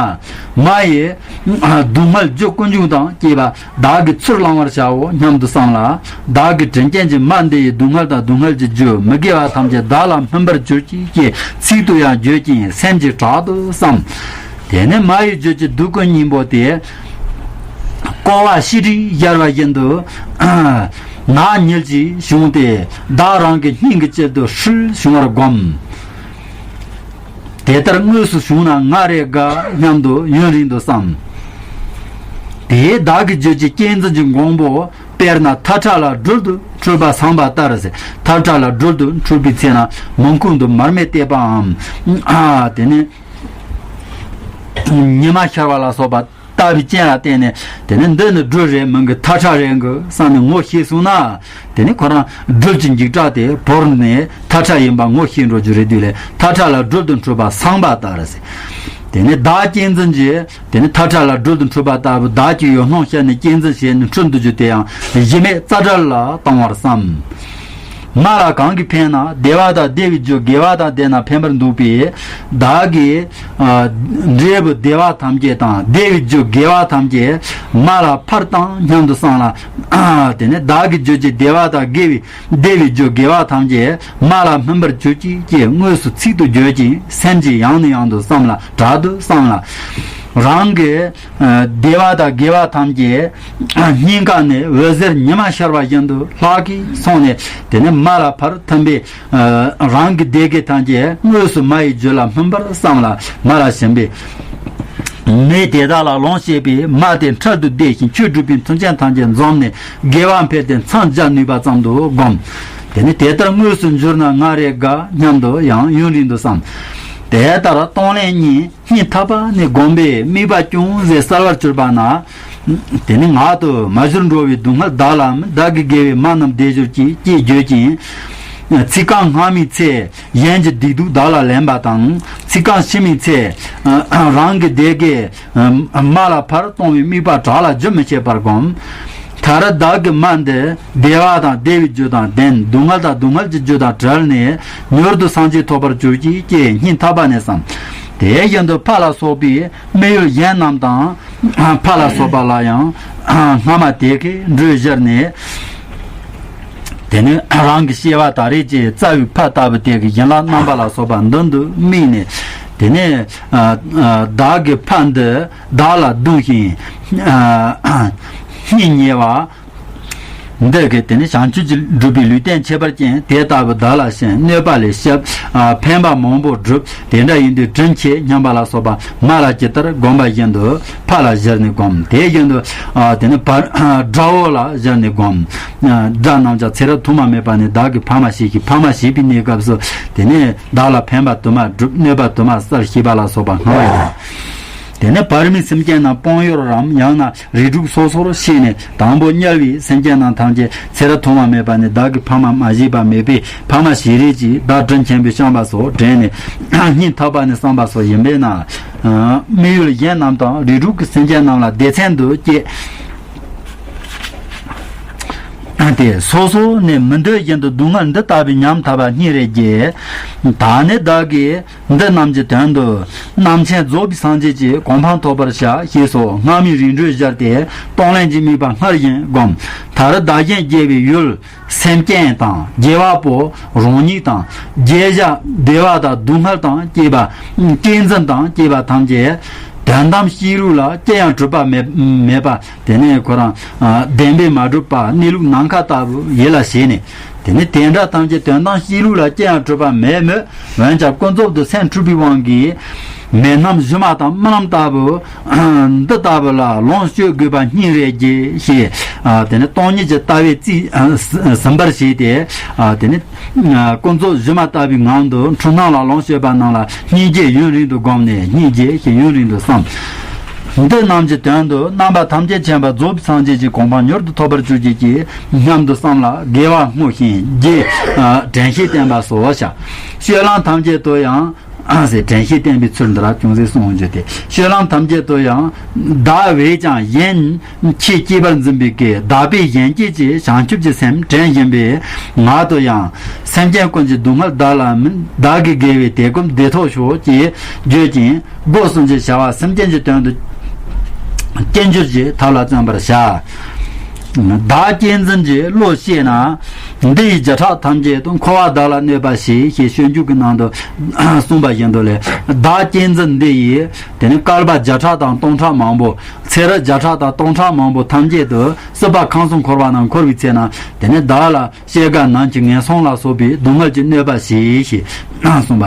མ་ཡི་སྡུག་བསྔལ་རྒྱུ་ཀུན་འབྱུང་དང་བཅས་པ་བདག་གིས་ཚུར་བླང་བར་བྱའོ་སྙམ་དུ་བསམས་ལ། བདག་གིས་དྲིན་ཅན་གྱི་མ་འདི་ཡི་སྡུག་བསྔལ་དང་སྡུག་བསྔལ་གྱི་རྒྱུ་མི་དགེ་བ་ཐམས་ཅད་བདག་ལ་སྨིན་པར་གྱུར་ཅིག་ཅེས་ཚིག་ཏུ་ཡང་བརྗོད་ཅིང་སེམས་ཀྱིས་དྲག་ཏུ་བསམ། དེ་ནས་མ་ཡི་རྒྱུད་ཀྱི་སྡུག་ཀུན་སྙིང་པོ་དེ། ཀོ་བ་ཤི་ཁྲིས་སྦྱར་བ་བཞིན་དུ་ནག་ཉིལ་གྱིས་བྱུང་སྟེ། བདག་རང་གི་སྙིང་གི་དཀྱིལ་དུ་ཧྲིལ་བྱུང་བར་བསྒོམ། དེ་ལྟར་དངོས་སུ་བྱུང་ན་ང་རེ་དགའ་སྙམ་དུ་ཡུན་རིང་དུ་བསམ། དེས་བདག་གི་རྒྱུད་ཀྱི་གཅེས་འཛིན་གྱི་མགོན་པོ། དཔེར་ན་ཐབས་ཕྲ་ལ་སྦྲུལ་དུ་འཁྲུལ་པ་སངས་པ་ལྟར་ཟེར། ཐབས་ཕྲ་ལ་སྦྲུལ་དུ་འཁྲུལ་པའི་ཚེ་ན་མུན་ཁུང་དུ་མར་མེ་བལྟས་པའམ། ཨ། དེ་ནས་ཉི་མ་ཤར་བ་ལ་སོགས་པ་ལྟ་བུའི་རྐྱེན་ལ་བརྟེན་ནས། དེ་ནས་འདི་ནི་སྦྲུལ་རེད་མིན་གི། ཐབས་ཕྲ་རེད་གི་བསམ་ནས་ངོ་ཤེས་སོང་ན། དེ་ནི་ཁོ་རང་སྦྲུལ་གྱི་འཇིགས་སྐྲག་དེ་བོར་ནས་ཐབས་ཕྲ་ཡིན་པ་ངོ་ཤེས་འགྲོ་རྒྱུ་རེད། དུས་ལས་ཐབས་ཕྲ་ལ་སྦྲུལ་དུ་འཁྲུལ་པ་སངས་པ་ལྟར་ཟེར། དེ་ནི་བདག་གཅེས་འཛིན་གྱི། དེ་ནི་ཐབས་ཕྲ་ལ་སྦྲུལ་དུ་འཁྲུལ་པ་ལྟ་བུ་བདག་གི་ཡུལ་སྣང་བཤད་ནས་གཅེས་འཛིན་བྱས་ནས་འཁྲུལ་འདུག་རྒྱུ་དེ་ཡང་གཞི་མེད་རྩ་བྲལ་ལ་གཏོང་བར་བསམ། མ་ལ་གང་གིས་ཕན་ན། བདེ་བ་དང་བདེ་བའི་རྒྱུ་དགེ་བ་དང་ལྡན་ན་ཕན་པར་འདུག་པས། བདག་གིས་ཨ་འབྲས་བུ་བདེ་བ་ཐམས་ཅད་དང་བདེ་བའི་རྒྱུ་དགེ་བ་ཐམས་ཅད་མ་ལ་ཕར་བཏང་སྙམ་དུ་བསམས་ལ། དེ་ནས་བདག་གི་རྒྱུད་ཀྱི་བདེ་བ་དང་དགེ་བའི་བདེ་བའི་རྒྱུ་དགེ་བ་ཐམས་ཅད་མ་ལ་སྨིན་པར་གྱུར་ཅིག་ཅེས་དངོས་སུ་ཚིག་ཏུ་བརྗོད་ཅིང་སེམས་ཀྱིས་ཡང་ནས་ཡང་དུ་བསམ་ལ། དྲག་ཏུ་བསམ་ལ། རང་གི་བདེ་བ་དང་དགེ་བ་ཐམས་ཅད་སྙིང་ག་ནས་འོད་ཟེར་ཉི་མ་ཤར་བ་བཞིན་དུ་ལྷག་གིས་སོང་ནས། དེ་ནས་མ་ལ་ཕར་ཐིམ་པས། རང་གི་བདེ་དགེ་ཐམས་ཅད་དངོས་སུ་མ་ཡི་རྒྱུད་ལ་སྨིན་པར་བསམ་ལ། མ་ལ་བྱིན་པས། མི་དེ་དག་ལ་ལོངས་སྤྱད་པས་མ་དེ་འཕྲལ་དུ་བདེ་ཞིང་ཆོས་སྒྲུབ་པའི་མཐུན་རྐྱེན་ཐམས་ཅད་འཛོམས་ནས་དགེ་བ་འཕེལ་ཏེ་མཚམས་སྦྱར་ནུས་པ་ཙམ་དུ་བསྒོམ། དེ་ནས་དེ་ལྟར་དངོས་སུ་འགྱུར་ན་ང་རེ་དགའ་སྙམ་དུ་ཡང་ཡུན་རིང་དུ་བསམ། དེ་ལྟར་གཏོང་ལེན་གཉིས་སྙིང་ཐག་པ་ནས་བསྒོམས་པས་དམིགས་པ་ཅུང་ཟད་གསལ་བར་གྱུར་པ་ན། དེ་ནི་ངག་ཏུ་མ་གྱུར་འགྲོ་བའི་སྡུག་བསྔལ་བདག་ལའམ་བདག་གི་དགེ་བའི་མ་རྣམས་བདེ་གྱུར་ཅིག་ཅེས་བརྗོད་ཅིང་། ཚིག་རྐང་སྔ་མའི་ཚེ་གཞན་གྱི་བདེ་སྡུག་བདག་ལ་ལེན་པ་དང་། ཚིག་རྐང་ཕྱི་མའི་ཚེ་རང་གི་བདེ་དགེ་མ་ལ་ཕར་གཏོང་བའི་དམིགས་པ་དྲག་ལ་རྒྱུན་མི་ཆད་པར་བསྒོམ། ད་རེས་བདག་གི་མ་འདི་བདེ་བ་དང་བདེ་བའི་རྒྱུ་དང་ལྡན། སྡུག་བསྔལ་དང་སྡུག་བསྔལ་གྱི་རྒྱུ་དང་བྲལ་ནས་མྱུར་དུ་སངས་རྒྱས་ཐོབ་པར་གྱུར་ཅིག་ཅེས་སྙིང་ཐག་པ་ནས་བསམ། དེ་བཞིན་དུ་ཕ་ལ་སོགས་པའི་དམིགས་ཡུལ་གཞན་རྣམས་དང་། ཕ་ལ་སོགས་པ་ལ་ཡང་སྔ་མ་དེ་ཀའི་འགྲོས་བཞིར་ནས། དེ་ནས་རང་གི་སྐྱེ་བ་ད་རེས་ཀྱི་རྩ་བའི་ཕ་ལྟ་བུ་དེ་གི་ཡན་ལག་རྣམ་པ་ལ་སོགས་པ་མདུན་དུ་དམིགས་ནས། དེ་ནས་བདག་གི་ཕ་འདི་བདག་ལ་གདུང་ཞིང་སྙིང་ཉེ་བ། འདི་གི་དེ་ནི་བྱང་ཆུབ་ཀྱི་སྒྲུབ་པའི་ལུས་རྟེན་ཁྱད་པར་ཅན་དེ་ལྟ་བུ་བདག་ལ་བྱིན། གནོད་པ་ལས་བསྐྱབས། ཕན་པ་མང་པོ་བསྒྲུབས། དེ་འདྲ་ཡིན་དུས་དྲིན་ཆེ་སྙམ་པ་ལ་སོགས་པ་མ་ལ་ཇི་ལྟར་བསྒོམ་པ་བཞིན་དུ་ཕ་ལ་གཞིར་ནས་བསྒོམ། དེ་བཞིན་དུ་དེ་ནི་བ་དགྲ་བོ་ལ་གཞིར་ནས་བསྒོམ། དགྲ་རྣམས་ཀྱང་ཚེ་རབས་ཐོག་མ་མེད་པ་ནས་བདག་གི་ཕ་མ་བྱས་ཤིང་། ཕ་མ་བྱས་པའི་གནས་སྐབས་སུ་དེ་ནས་བདག་ལ་ཕན་པ་དུ་མ་བསྒྲུབས། གནོད་པ་དུ་མ་བསལ་ཞེས་པ་ལ་སོགས་པ་སྔ་བ་ཡིན། དེ་ནས་བར་མའི་སེམས་ཅན་རྣམས་སྤོང་ཡུལ་རམ། ཡང་ན་རིགས་དྲུག་སོ་སོར་ཕྱེ་ནས། དང་པོ་དམྱལ་བའི་སེམས་ཅན་རྣམས་ཐམས་ཅད་ཚེ་རབས་ཐོག་མ་མེད་པ་ནས་བདག་གི་ཕ་མ་མ་བྱས་པ་མེད་པའི་ཕ་མ་ཞིག་རེད་ཅེས་བདག་དྲིན་ཆེན་པོས་བསྐྱངས་པ་སོགས་དྲན་ནས་སྙིང་ཐག་པ་ནས་བསམ་པ་སོགས་ཡིན་པས་ན། དམིགས་ཡུལ་གཞན་རྣམས་དང་རིགས་དྲུག་གི་སེམས་ཅན་རྣམས་ལ་སྡེ་ཚན་དུ་སྐྱེས། ཏེ། སོ་སོ་ནས་མི་འདོད་བཞིན་དུ་སྡུག་བསྔལ་འདི་ལྟ་བུའི་ཉམ་ཐག་པ་སྙིང་རེ་རྗེ། ད་ནི་བདག་གིས་འདི་རྣམས་ཀྱི་དོན་དུ་རྣམ་མཁྱེན་རྫོགས་པའི་སངས་རྒྱས་ཀྱི་གོ་འཕང་ཐོབ་པར་བྱ་ཞེས་སོགས་སྔ་མའི་རིམ་གྲོས་སྦྱར་ཏེ་གཏོང་ལེན་གྱི་དམིགས་པ་སྔར་བཞིན་བསྒོམ། མཐར་བདག་གཞན་དགེ་བའི་ཡུལ་སེམས་ཅན་དང་དགེ་བ་པོ་རང་ཉིད་དང་དགེ་བྱ་བདེ་བ་དང་སྡུག་བསྔལ་དང་བཅས་པ་གཅེས་འཛིན་དང་བཅས་པ་ཐམས་ཅད་དོན་དམ་གཤིས་ལུགས་ལ་ཅི་ཡང་གྲུབ་པ་མེད་མེད་པ། དེ་ནས་ཁོ་རང་ཨ་བདེན་པས་མ་གྲུབ་པ་གནས་ལུགས་ནམ་མཁའ་ལྟ་བུ་ཡིད་ལ་བྱས་ནས། དེ་ནས་དེ་འདྲ་ཐམས་ཅད་དོན་དམ་གཤིས་ལུགས་ལ་ཅི་ཡང་གྲུབ་པ་མེད་མོད། འོན་ཀྱང་ཀུན་རྫོབ་ཏུ་སེམས་འཁྲུལ་པའི་དབང་གིས་མི་རྣམས་སྒྱུ་མ་དང་རྨི་ལམ་ལྟ་བུ་འདི་ལྟ་བུ་ལ་ལོངས་སྤྱོད་དགོས་པ་སྙིང་རེ་རྗེ་ཞེས། ཨ་དེ་ནས་སྟོང་ཉིད་ཀྱི་ལྟ་བས་རྩིས་ཟིན་པར་བྱས་ཏེ། ཨ་དེ་ནས་ཀུན་རྫོབ་སྒྱུ་མ་ལྟ་བུའི་ངང་དུ་འཁྲུལ་སྣང་ལ་ལོངས་སྤྱོད་པ་རྣམས་ལ་སྙིང་རྗེ་ཡུན་རིང་དུ་བསྒོམས་ནས། སྙིང་རྗེ་ཞེས་ཡུན་རིང་དུ་བསམ། འདི་རྣམས་ཀྱི་དོན་དུ་རྣམ་པ་ཐམས་ཅད་མཁྱེན་པ་རྫོགས་པའི་སངས་རྒྱས་ཀྱི་གོ་འཕང་མྱུར་དུ་ཐོབ་པར་གྱུར་ཅིག་ཅེས་སྙམ་དུ་བསམ་ལ། དགེ་བ་བསྔོ་ཞིང་རྗེས་དྲན་ཤེས་བསྟེན་པ་སོགས་བྱ། སྤྱོད་ལམ་ཐམས་ཅད་དུ་ཡང་། ཨ་ཟེར། དྲན་ཤེས་བསྟེན་པའི་ཚུལ་འདི་ར་ཅུང་ཟད་གསུངས་ཡོད་དེ། སྤྱོད་ལམ་ཐམས་ཅད་དུ་ཡང་བདག་བས་ཀྱང་གཞན་ཁྱེད་གཅེས་པར་འཛིན་པའི་སྐད། བདག་པས་གཞན་གཅེས་ཀྱི་བྱང་ཆུབ་ཀྱི་སེམས་དྲན་བཞིན་པའི་ངང་དུ་ཡང་། སེམས་ཅན་ཀུན་གྱི་སྡུག་བསྔལ་བདག་ལ་མིན། བདག་གི་དགེ་བའི་དེ་ཀུན་བདེ་ཐོབ་ཤོག་ཅེས་བརྗོད་ཅིང་སྒོ་གསུམ་གྱི་བྱ་བ་སེམས་ཅན་གྱི་དོན་དུ་སྤྱད་འཇུག་གི་ཐབས་ལ་བརྩོན་པར་བྱ། བདག་གཅེས་འཛིན་གྱི་བློ་སྐྱེས་ན། འདི་ཡི་བརྒྱ་ཕྲག་ཐམས་ཅད་དུ། འཁོར་བ་བདག་ལ་གནོད་པ་ཞེས། ཞེས་སྤྱོད་འཇུག་གི་ནང་དུ་གསུངས་པ་བཞིན་དུ་ལས། བདག་གཅེས་འཛིན་འདི་ཡིས་དེ་ནི་བསྐལ་པ་བརྒྱ་ཕྲག་དང་སྟོང་ཕྲག་མང་པོ། ཚེ་རབས་བརྒྱ་ཕྲག་དང་སྟོང་ཕྲག་མང་པོ་ཐམས་ཅད་དུ་སྲིད་པ་ཁམས་གསུམ་འཁོར་བ་ནང་འཁོར་བའི་ཚེ་ན། དེ་ནི་བདག་ལ་སྐྱེ་རྒ་ན་འཆི་ངན་སོང་ལ་སོགས་པའི་སྡུག་བསྔལ་གྱིས་གནོད་པ་ཞེས་ཞེས་གསུངས་པ་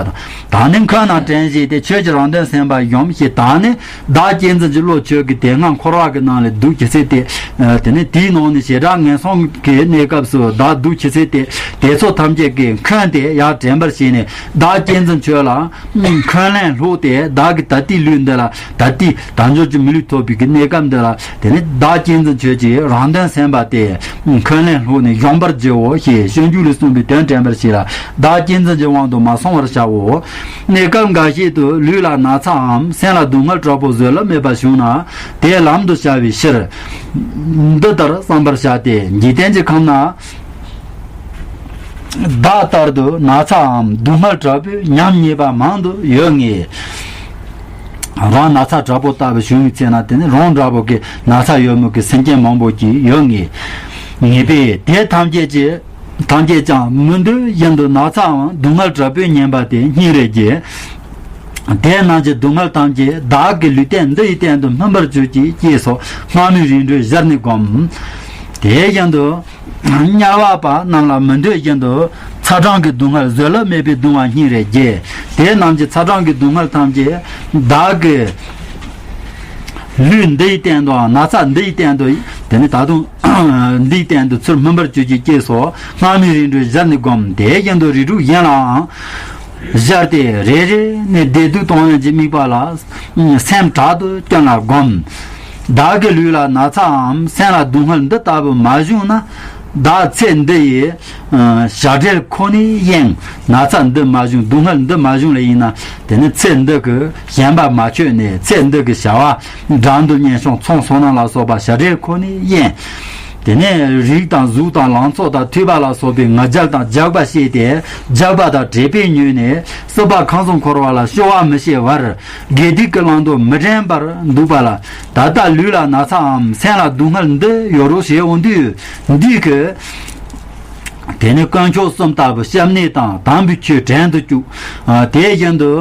དང་། ད་ནི་འཁོན་རྣམས་དྲན་བྱས་ཏེ། ཆོས་ཀྱི་རང་དོན་སེམས་པ་གཞོམ་ཞེས། ད་ནི་བདག་གཅེས་འཛིན་གྱི་བློ་ཁྱོད་ཀྱིས་དེ་སྔ་འཁོར་བ་གི་ནང་ལས་སྡུག་ཇི་སྲིད་དེ། དེ་ནི་དེའི་ནང་ནས་བྱེ་བྲག་ངན་སོང་གི་གནས་སྐབས་སུ་བདག་སྡུག་ཇི་སྲིད་དེ། དེ་ཚོ་ཐམས་ཅད་ཀྱིས་འཁོན་ཏེ་ཡར་དྲན་པར་བྱས་ནས། བདག་གཅེས་འཛིན་ཁྱོད་ལ་འཁོན་ལན་སློག་སྟེ། བདག་གི་ད་ལྟའི་ལུས་འདི་ལ། ད་ལྟའི་དལ་འབྱོར་གྱི་མི་ལུས་ཐོབ་པའི་གི་གནས་སྐབས་འདི་ལ། དེ་ནི་བདག་གཅེས་འཛིན་ཁྱོད་ཀྱིས་རང་དོན་སེམས་པ་དེ་འཁོན་ལན་སློག་ནས་གཞོམ་པར་བགྱིའོ་ཞེས་སྤྱོད་འཇུག་ལས་གསུངས་པའི་དོན་དྲན་པར་བྱེད་ལ། བདག་གཅེས་འཛིན་གྱི་དབང་དུ་མ་སོང་བར་བྱའོ། གནས་སྐབས་འགའ་ཞིག་ཏུ་ལུས་ལ་ན་ཚའམ་སེམས་ལ་སྡུག་བསྔལ་དྲག་པོ་བཟོད་གླགས་མེད་པ་བྱུང་ན། དེ་ལམ་དུ་བྱ་བའི་ཕྱིར། འདི་ལྟར་བསམ་པར་བྱ་སྟེ། འཇིག་རྟེན་གྱི་ཁམས་ན། བདག་ལྟར་དུ་ན་ཚའམ་སྡུག་བསྔལ་དྲག་པོས་ཉམ་ཉེས་པ་མང་དུ་ཡོད་ངེས། རང་ན་ཚ་དྲག་པོ་ལྟ་བུ་བྱུང་བའི་ཚེ་ན། དེ་ནི་རང་འདྲ་པོ་གི་ན་ཚ་ཡོད་མོད་ཀྱི་སེམས་ཅན་མང་པོ་ཅིག་ཡོད་ངེས། ངེས་པས་དེ་ཐམས་ཅད་ཀྱི་ཐམས་ཅད་ཀྱང་མི་འདོད་བཞིན་དུ་ན་ཚའམ་སྡུག་བསྔལ་དྲག་པོས་ཉེན་པ་དེ་སྙིང་རེ་རྗེ། དེ་རྣམས་ཀྱི་སྡུག་བསྔལ་ཐམས་ཅད་བདག་གི་ལུས་རྟེན་འདི་ཡི་སྟེང་དུ་སྨིན་པར་གྱུར་ཅིག་ཅེས་སོགས་སྔ་མའི་རིམ་གྲོས་གཞིར་ནས་བསྒོམ། དེ་བཞིན་དུ་དམྱལ་བ་པ་རྣམས་ལ་མི་འདོད་བཞིན་དུ་ཚ་གྲང་གི་སྡུག་བསྔལ་བཟོད་གླགས་མེད་པའི་གདུང་བ་སྙིང་རེ་རྗེ། དེ་རྣམས་ཀྱི་ཚ་གྲང་གི་སྡུག་བསྔལ་ཐམས་ཅད་བདག་གི་ལུས་འདི་ཡི་སྟེང་དུའང་ན་ཚ་འདི་ཡི་སྟེང་དུ། དེ་ནི་ད་དུང་འདི་ཡི་སྟེང་དུ་ཚུར་སྨིན་པར་གྱུར་ཅིག་ཅེས་སོགས་སྔ་མའི་རིམ་གྲོས་གཞིར་ནས་བསྒོམ། དེ་བཞིན་དུ་རིགས་དྲུག་གཞན་ལའང་སྦྱར་ཏེ། རེ་རེ་ནས་བདེ་སྡུག་གཏོང་ལེན་གྱི་དམིགས་པ་ལ་སེམས་དྲག་ཏུ་བསྐྱོད་ལ་བསྒོམ། བདག་གི་ལུས་ལ་ན་ཚའམ་སེམས་ལ་སྡུག་བསྔལ་འདི་ལྟ་བུ་མ་བྱུང་ན། བདག་ཚེ་འདི་ཡི་བྱ་བྲལ་ཁོ་ནས་གཡེང་། ན་ཚ་འདི་མ་བྱུང་། སྡུག་བསྔལ་འདི་མ་བྱུང་ལེ་ཡིན་ན། དེ་ནི་ཚེ་འདི་གི་ཞེན་པ་མ་ཆོད་ནས། ཚེ་འདི་གི་བྱ་བ་འགྲན་བསྡུར་གཉེན་སྐྱོང་ཚོང་ཟོག་རྣམས་ལ་སོགས་པ་བྱ་བྲལ་ཁོ་ནས་གཡེང་། དེ་ནས་རིགས་དང་གཟུགས་དང་ལང་ཚོ་དང་ཐོས་པ་ལ་སོགས་པའི་ང་རྒྱལ་དང་རྒྱགས་པ་བྱས་ཏེ། རྒྱགས་པ་དང་དྲེགས་པས་མྱོས་ནས། སྲིད་པ་ཁམས་གསུམ་འཁོར་བ་ལ་སྐྱོ་བ་མི་བྱེད་བར། དགེ་སྡིག་གི་བླང་དོར་མི་དྲན་པར་འདུག་པ་ལ། ད་ལྟ་ལུས་ལ་ན་ཚའམ་སེམས་ལ་སྡུག་བསྔལ་འདི་ཡོད་རོགས་བྱེད་འོང་དུས་འདི་གི། དེ་ནི་དཀོན་མཆོག་གསུམ་ལྟ་བུ་སྐྱབས་གནས་དང་དམ་པའི་ཆོས་དྲན་དུ་བཅུག། དེ་བཞིན་དུ།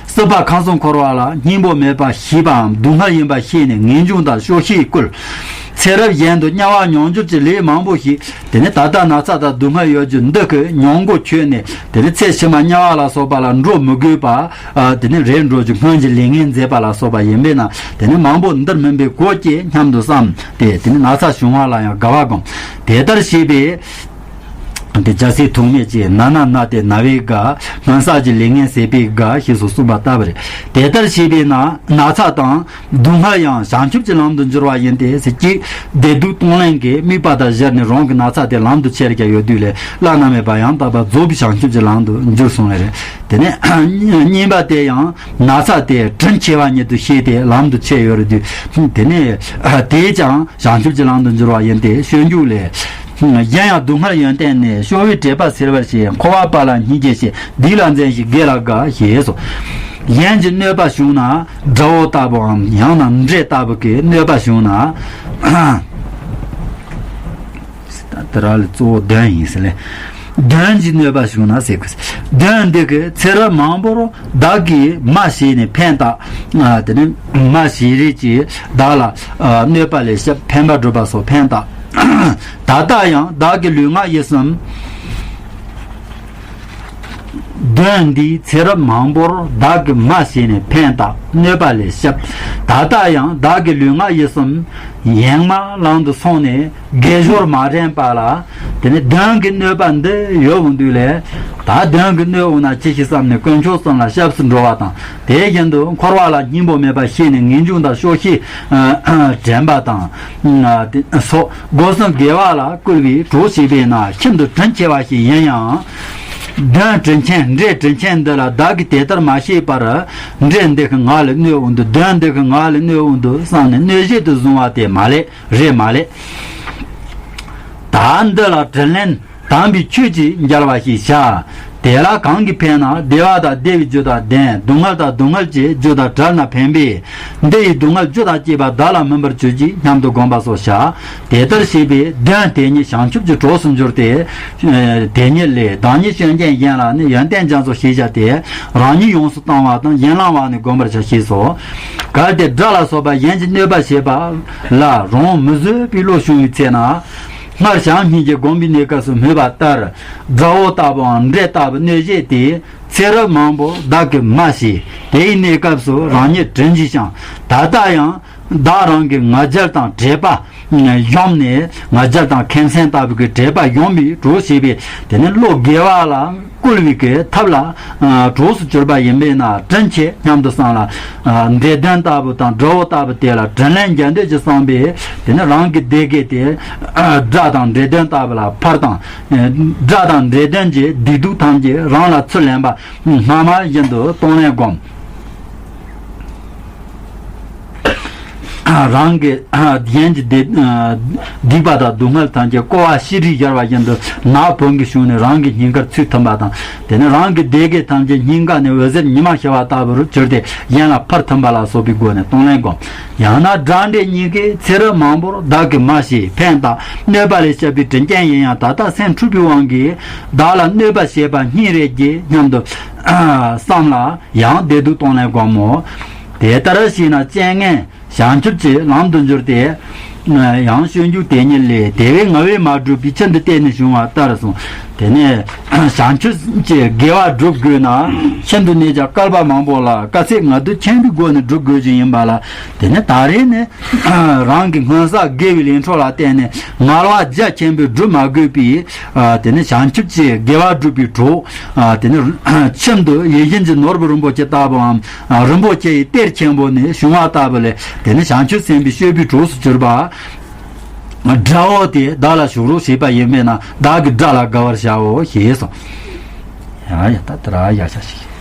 སྲིད་པ་ཁམས་གསུམ་འཁོར་བ་ལ་སྙིང་པོ་མེད་པ་ཤེས་པའམ་སྡུག་བསྔལ་ཡིན་པ་ཤེས་ནས་ངེས་འབྱུང་དང་སྐྱོ་ཤས་བསྐུལ། ཚེ་རབས་གཞན་དུ་དམྱལ་བ་མྱོང་འགྱུར་གྱི་ལས་མང་པོ་ཞིག། དེ་ནི་ད་ལྟ་ན་ཚ་དང་སྡུག་བསྔལ་ཡོད་རྒྱུ་འདི་གི་མྱོང་སྒོ་ཁྱོད་ནས། དེ་ནི་ཚེ་ཕྱི་མ་དམྱལ་བ་ལ་སོགས་པ་ལ་འགྲོ་མི་དགོས་པ། དེ་ནི་རེ་འགྲོ་རྒྱུ་སྔོན་གྱི་ལས་ངན་མཛད་པ་ལ་སོགས་པ་ཡིན་པས་ན། དེ་ནི་མང་པོ་འདིར་སྨིན་པའི་གོ་སྐྱེ་སྙམ་དུ་བསམ་སྟེ། དེ་ནི་ན་ཚ་བྱུང་བ་ལ་ཡང་དགའ་བ་བསྒོམ། དེ་ལྟར་བྱས་པས། དེ་རྒྱལ་སྲས་ཐོགས་མེད་ཀྱིས་ན་ན་ན་སྟེ་ན་བའི་དགའ། སྔོན་བསགས་ཀྱི་ལས་ངན་ཟད་པའི་དགའ་ཞེས་སུ་གསུངས་པ་ལྟ་བུ་རེད། དེ་ལྟར་བྱས་པས་ན་ན་ཚ་དང་སྡུག་བསྔལ་ཡང་བྱང་ཆུབ་ཀྱི་ལམ་དུ་འགྱུར་བ་ཡིན་ཏེ་ཟེར་གྱི། བདེ་སྡུག་གཏོང་ལེན་གྱི་དམིགས་པ་དང་སྦྱར་ནས་རང་གི་ན་ཚ་དེ་ལམ་དུ་ཁྱེར་ཀྱང་ཡོད་དུས་ལས་བླ་ན་མེད་པ་ཡང་དག་པར་རྫོགས་པའི་བྱང་ཆུབ་ཀྱི་ལམ་དུ་འགྱུར་གསུངས་པ་རེད། དེ་ནས་གཉིས་པ་དེ་ཡང་ན་ཚ་དེ་དྲིན་ཆེ་བ་ཉིད་དུ་ཤེས་ཏེ་ལམ་དུ་ཁྱེར་ཡོད་རེད་དུས། དེ་ནས་དེས་ཀྱང་བྱང་ཆུབ་ཀྱི་ལམ་དུ་འགྱུར་བ་ཡིན་ཏེ། སྤྱོད་འཇུག་ལས། གཞན་ཡང་སྡུག་བསྔལ་ཡོན་ཏན་ནི། སྐྱོ་བས་དྲེགས་པ་སེལ་བར་བྱེད། འཁོར་བ་པ་ལ་སྙིང་རྗེ་ཆེ། སྡིག་ལ་འཛེམ་ཞིང་དགེ་ལ་དགའ་ཞེས་སོ། གཞན་གྱི་གནོད་པ་བྱུང་ན་དགྲ་བོ་ལྟ་བུའམ་ཡང་ན་འདྲེ་ལྟ་བུ་གི་གནོད་པ་བྱུང་ན། དེ་ར་ལས་གཙོ་བོ་གདོན་ཡིན་ཟེར་ལེ། གདོན་གྱི་གནོད་པ་བྱུང་ན་ཟེར་གི། གདོན་འདི་གི་ཚེ་རབས་མང་པོར་བདག་གིས་མ་བྱས་ནས་ཕན་བཏགས། དེ་ནི་མ་བྱས་རིགས་ཀྱིས་བདག་ལ་གནོད་པ་ལས་སྐྱབས། ཕན་པ་བསྒྲུབ་པ་སོགས་ཕན་བཏགས། ད་ལྟ་ཡང་བདག་གི་ལུས་ངག་ཡིད་གསུམ། གདོན་འདིས་ཚེ་རབས་མང་པོར་བདག་གིས་མ་བྱས་ནས་ཕན་བཏགས་གནོད་པ་ལས་སྐྱབས། ད་ལྟ་ཡང་བདག་གི་ལུས་ངག་ཡིད་གསུམ་ཡེངས་མ་ལམ་དུ་སོང་ནས་དགེ་སྦྱོར་མ་དྲན་པ་ལ། དེ་ནས་གདོན་གྱི་གནོད་པ་འདི་ཡོད་འོང་དུས་ལས། ད་གདོན་གྱི་གནོད་འོང་ན་ཅི་ཞིག་བསམ་ནས་དཀོན་མཆོག་གསུམ་ལ་སྐྱབས་སུ་འགྲོ་བ་དང་། དེ་བཞིན་དུ་འཁོར་བ་ལ་སྙིང་པོ་མེད་པར་ཤེས་ནས་ངེས་འབྱུང་དང་སྐྱོ་ཤས་དྲན་པ་དང་། སོགས་སྒོ་གསུམ་དགེ་བ་ལ་བསྐུལ་བའི་གྲོགས་བྱས་པས་ན་ཤིན་ཏུ་དྲིན་ཆེ་བ་ཞིག་ཡིན་ཡང་། གདོན་དྲིན་ཆེན་འདྲེ་དྲིན་ཆེན་འདི་ལ་བདག་གིས་དེ་ལྟར་མ་བྱས་པར། འདྲེ་འདི་གིས་ང་ལ་གནོད་འོང་དུས། གདོན་འདི་གིས་ང་ལ་གནོད་འོང་དུས་བསམ་ནས་གནོད་བྱེད་དུ་བཟུང་བ་དེ་མ་ལེགས། རེད་མ་ལེགས། ད་འདི་ལ་དྲིན་ལན་དམ་པའི་ཆོས་ཀྱིས་འཇལ་བ་ཞིག་བྱ། དེ་ལ་གང་གིས་ཕན་ན་བདེ་བ་དང་བདེ་བའི་རྒྱུ་དང་ལྡན། སྡུག་བསྔལ་དང་སྡུག་བསྔལ་གྱི་རྒྱུ་དང་བྲལ་ན་ཕན་པས། འདི་ཡི་སྡུག་བསྔལ་རྒྱུ་དང་བཅས་པ་བདག་ལ་སྨིན་པར་གྱུར་ཅིག་སྙམ་དུ་བསྒོམ་པ་སོགས་བྱ། དེ་ལྟར་བྱས་པས་གདོན་དེ་ཉིད་བྱང་ཆུབ་ཀྱི་གྲོགས་སུ་འགྱུར་ཏེ། དེ་ཉིད་ལས་བདག་ཉིད་སྐྱོན་ཅན་གཞན་ལ་ནི་ཡོན་ཏན་རྒྱ་མཚོ་ཞེས་བྱ་སྟེ། རང་ཉིད་ཡོངས་སུ་བཏང་བ་དང་གཞན་བླང་བ་ནི་བསྒོམ་པར་བྱ་ཞེས་སོ། གལ་ཏེ་དགྲ་ལ་སོགས་པ་གཞན་གྱིས་གནོད་པ་བྱེད་པ་ལ་རང་མི་བཟོད་པའི་བློ་བྱུང་བའི་ཚེ་ན། སྔར་བྱམས་སྙིང་རྗེ་བསྒོམ་པའི་གནས་སྐབས་སུ་སྨོས་པ་ལྟར། དགྲ་བོ་ལྟ་བུའམ་འདྲེ་ལྟ་བུ་གནོད་བྱེད་དེ། ཚེ་རབས་མང་པོ་བདག་གིས་མ་བྱས། དེའི་གནས་སྐབས་སུ་རང་ཉིད་དྲིན་གྱིས་ཀྱང་། ད་ལྟ་ཡང་བདག་རང་གི་ང་རྒྱལ་དང་དྲེགས་པ་གཞོམ་ནས། ང་རྒྱལ་དང་ཁེམ་སེམས་ལྟ་བུ་གི་དྲེགས་པ་གཞོམ་པའི་གྲོགས་བྱེད་པའི་དེ་ནི་བློ་དགེ་བ་ལ་བསྐུལ་བའི་གི་ཐབས་ལ་གྲོགས་སུ་གྱུར་པ་ཡིན་པས་ན་དྲིན་ཆེ་སྙམ་དུ་བསམ་ལ། འདྲེ་གདོན་ལྟ་བུ་དང་དགྲ་བོ་ལྟ་བུ་དེ་ལ་དྲིན་ལན་འཇལ་འདོད་ཀྱི་བསམ་པས། དེ་ནི་རང་གི་བདེ་དགེ་དེ་དགྲ་དང་འདྲེ་གདོན་ལྟ་བུ་ལ་ཕར་བཏང་། དགྲ་དང་འདྲེ་གདོན་གྱི་བདེ་སྡུག་ཐམས་ཅད་རང་ལ་ཚུར་ལེན་པ། སྔ་མ་བཞིན་དུ་གཏོང་ལེན་བསྒོམ། རང་གི་གཞན་གྱི་སྡིག་སྡིག་པ་དང་སྡུག་བསྔལ་ཐམས་ཅད་ཀོ་བ་ཤི་གྲིས་སྦྱར་བ་བཞིན་དུ་ནག་བུན་གྱི་གཞུང་ནས་རང་གི་སྙིང་གར་ཚུད་ཐུབ་པ་དང་། དེ་ནས་རང་གི་བདེ་དགེ་ཐམས་ཅད་སྙིང་ག་ནས་འོད་ཟེར་ཉི་མ་ཤར་བ་ལྟ་བུར་གྱུར་ཏེ་གཞན་ལ་འཕར་ཐུབ་པ་ལ་སོགས་པའི་སྒོ་ནས་གཏོང་ལེན་བསྒོམ། ཡང་ན་དགྲ་འདྲེ་གཉིས་ཀས་ཚེ་རབས་མང་པོར་བདག་གིས་མ་བྱས་ཕན་བཏགས་གནོད་པ་ལས་སྐྱབས་པའི་དྲིན་ཅན་ཡིན་ཡང་། ད་ལྟ་སེམས་འཁྲུགས་པའི་དབང་གིས་བདག་ལ་གནོད་པ་བྱས་པ་སྙིང་རེ་རྗེ་སྙམ་དུ་བསམ་ལ། ཡང་བདེ་སྡུག་གཏོང་ལེན་བསྒོམ་མོ། དེ་ལྟར་བྱས་ན་རྐྱེན་ངན་བྱང་ཆུབ་ཀྱི་ལམ་དུ་འགྱུར་ཏེ། ཡང་སྤྱོད་འཇུག་དེ་ཉིད་ལས། དེ་བས་ང་བས་མ་བསྒྲུབས་པའི་ཆེད་དུ་བསྟན་ནས་བྱུང་བ་ལྟར་གསུངས། དེ་ནས་བྱང་ཆུབ་ཀྱི་དགེ་བ་བསྒྲུབ་དགོས་ན་ཤིན་ཏུ་ནས་ཀྱང་བསྐལ་པ་མང་པོ་ལ་དཀའ་ཚེགས་ངལ་དུབ་ཆེན་པོའི་སྒོ་ནས་བསྒྲུབ་དགོས་ཀྱི་ཡིན་པ་ལ། དེ་ནས་ད་རེས་ནས་རང་གི་སྔོན་བསགས་དགེ་བའི་ལས་འཕྲོ་ལ་བརྟེན་ནས་ངལ་བ་རྒྱ་ཆེན་པོས་བསྒྲུབ་མ་དགོས་པའི། དེ་ནས་བྱང་ཆུབ་ཀྱི་དགེ་བ་བསྒྲུབ་པའི་གྲོགས། དེ་ནས་ཁྱིམ་དུ་ཡིད་བཞིན་གྱི་ནོར་བུ་རིན་པོ་ཆེ་ལྟ་བུའམ། རིན་པོ་ཆེ་ཡི་གཏེར་ཆེན་པོ་ནི་བྱུང་བ་ལྟ་བུ་ལས། དེ་ནི་བྱང་ཆུབ་སེམས་དཔའི་སྤྱོད་པའི་གྲོགས་སུ་གྱུར་པ། དགྲ་བོ་དེ་བདག་ལ་ཞུགས་རོགས་བྱས་པ་ཡིན་པས་ན་བདག་གིས་དགྲ་ལ་དགའ་བར་བྱའོ་ཞེས་སོ། ཡ་ཡ་ད་དེ་ར་ཡ་ཤ་ཞིག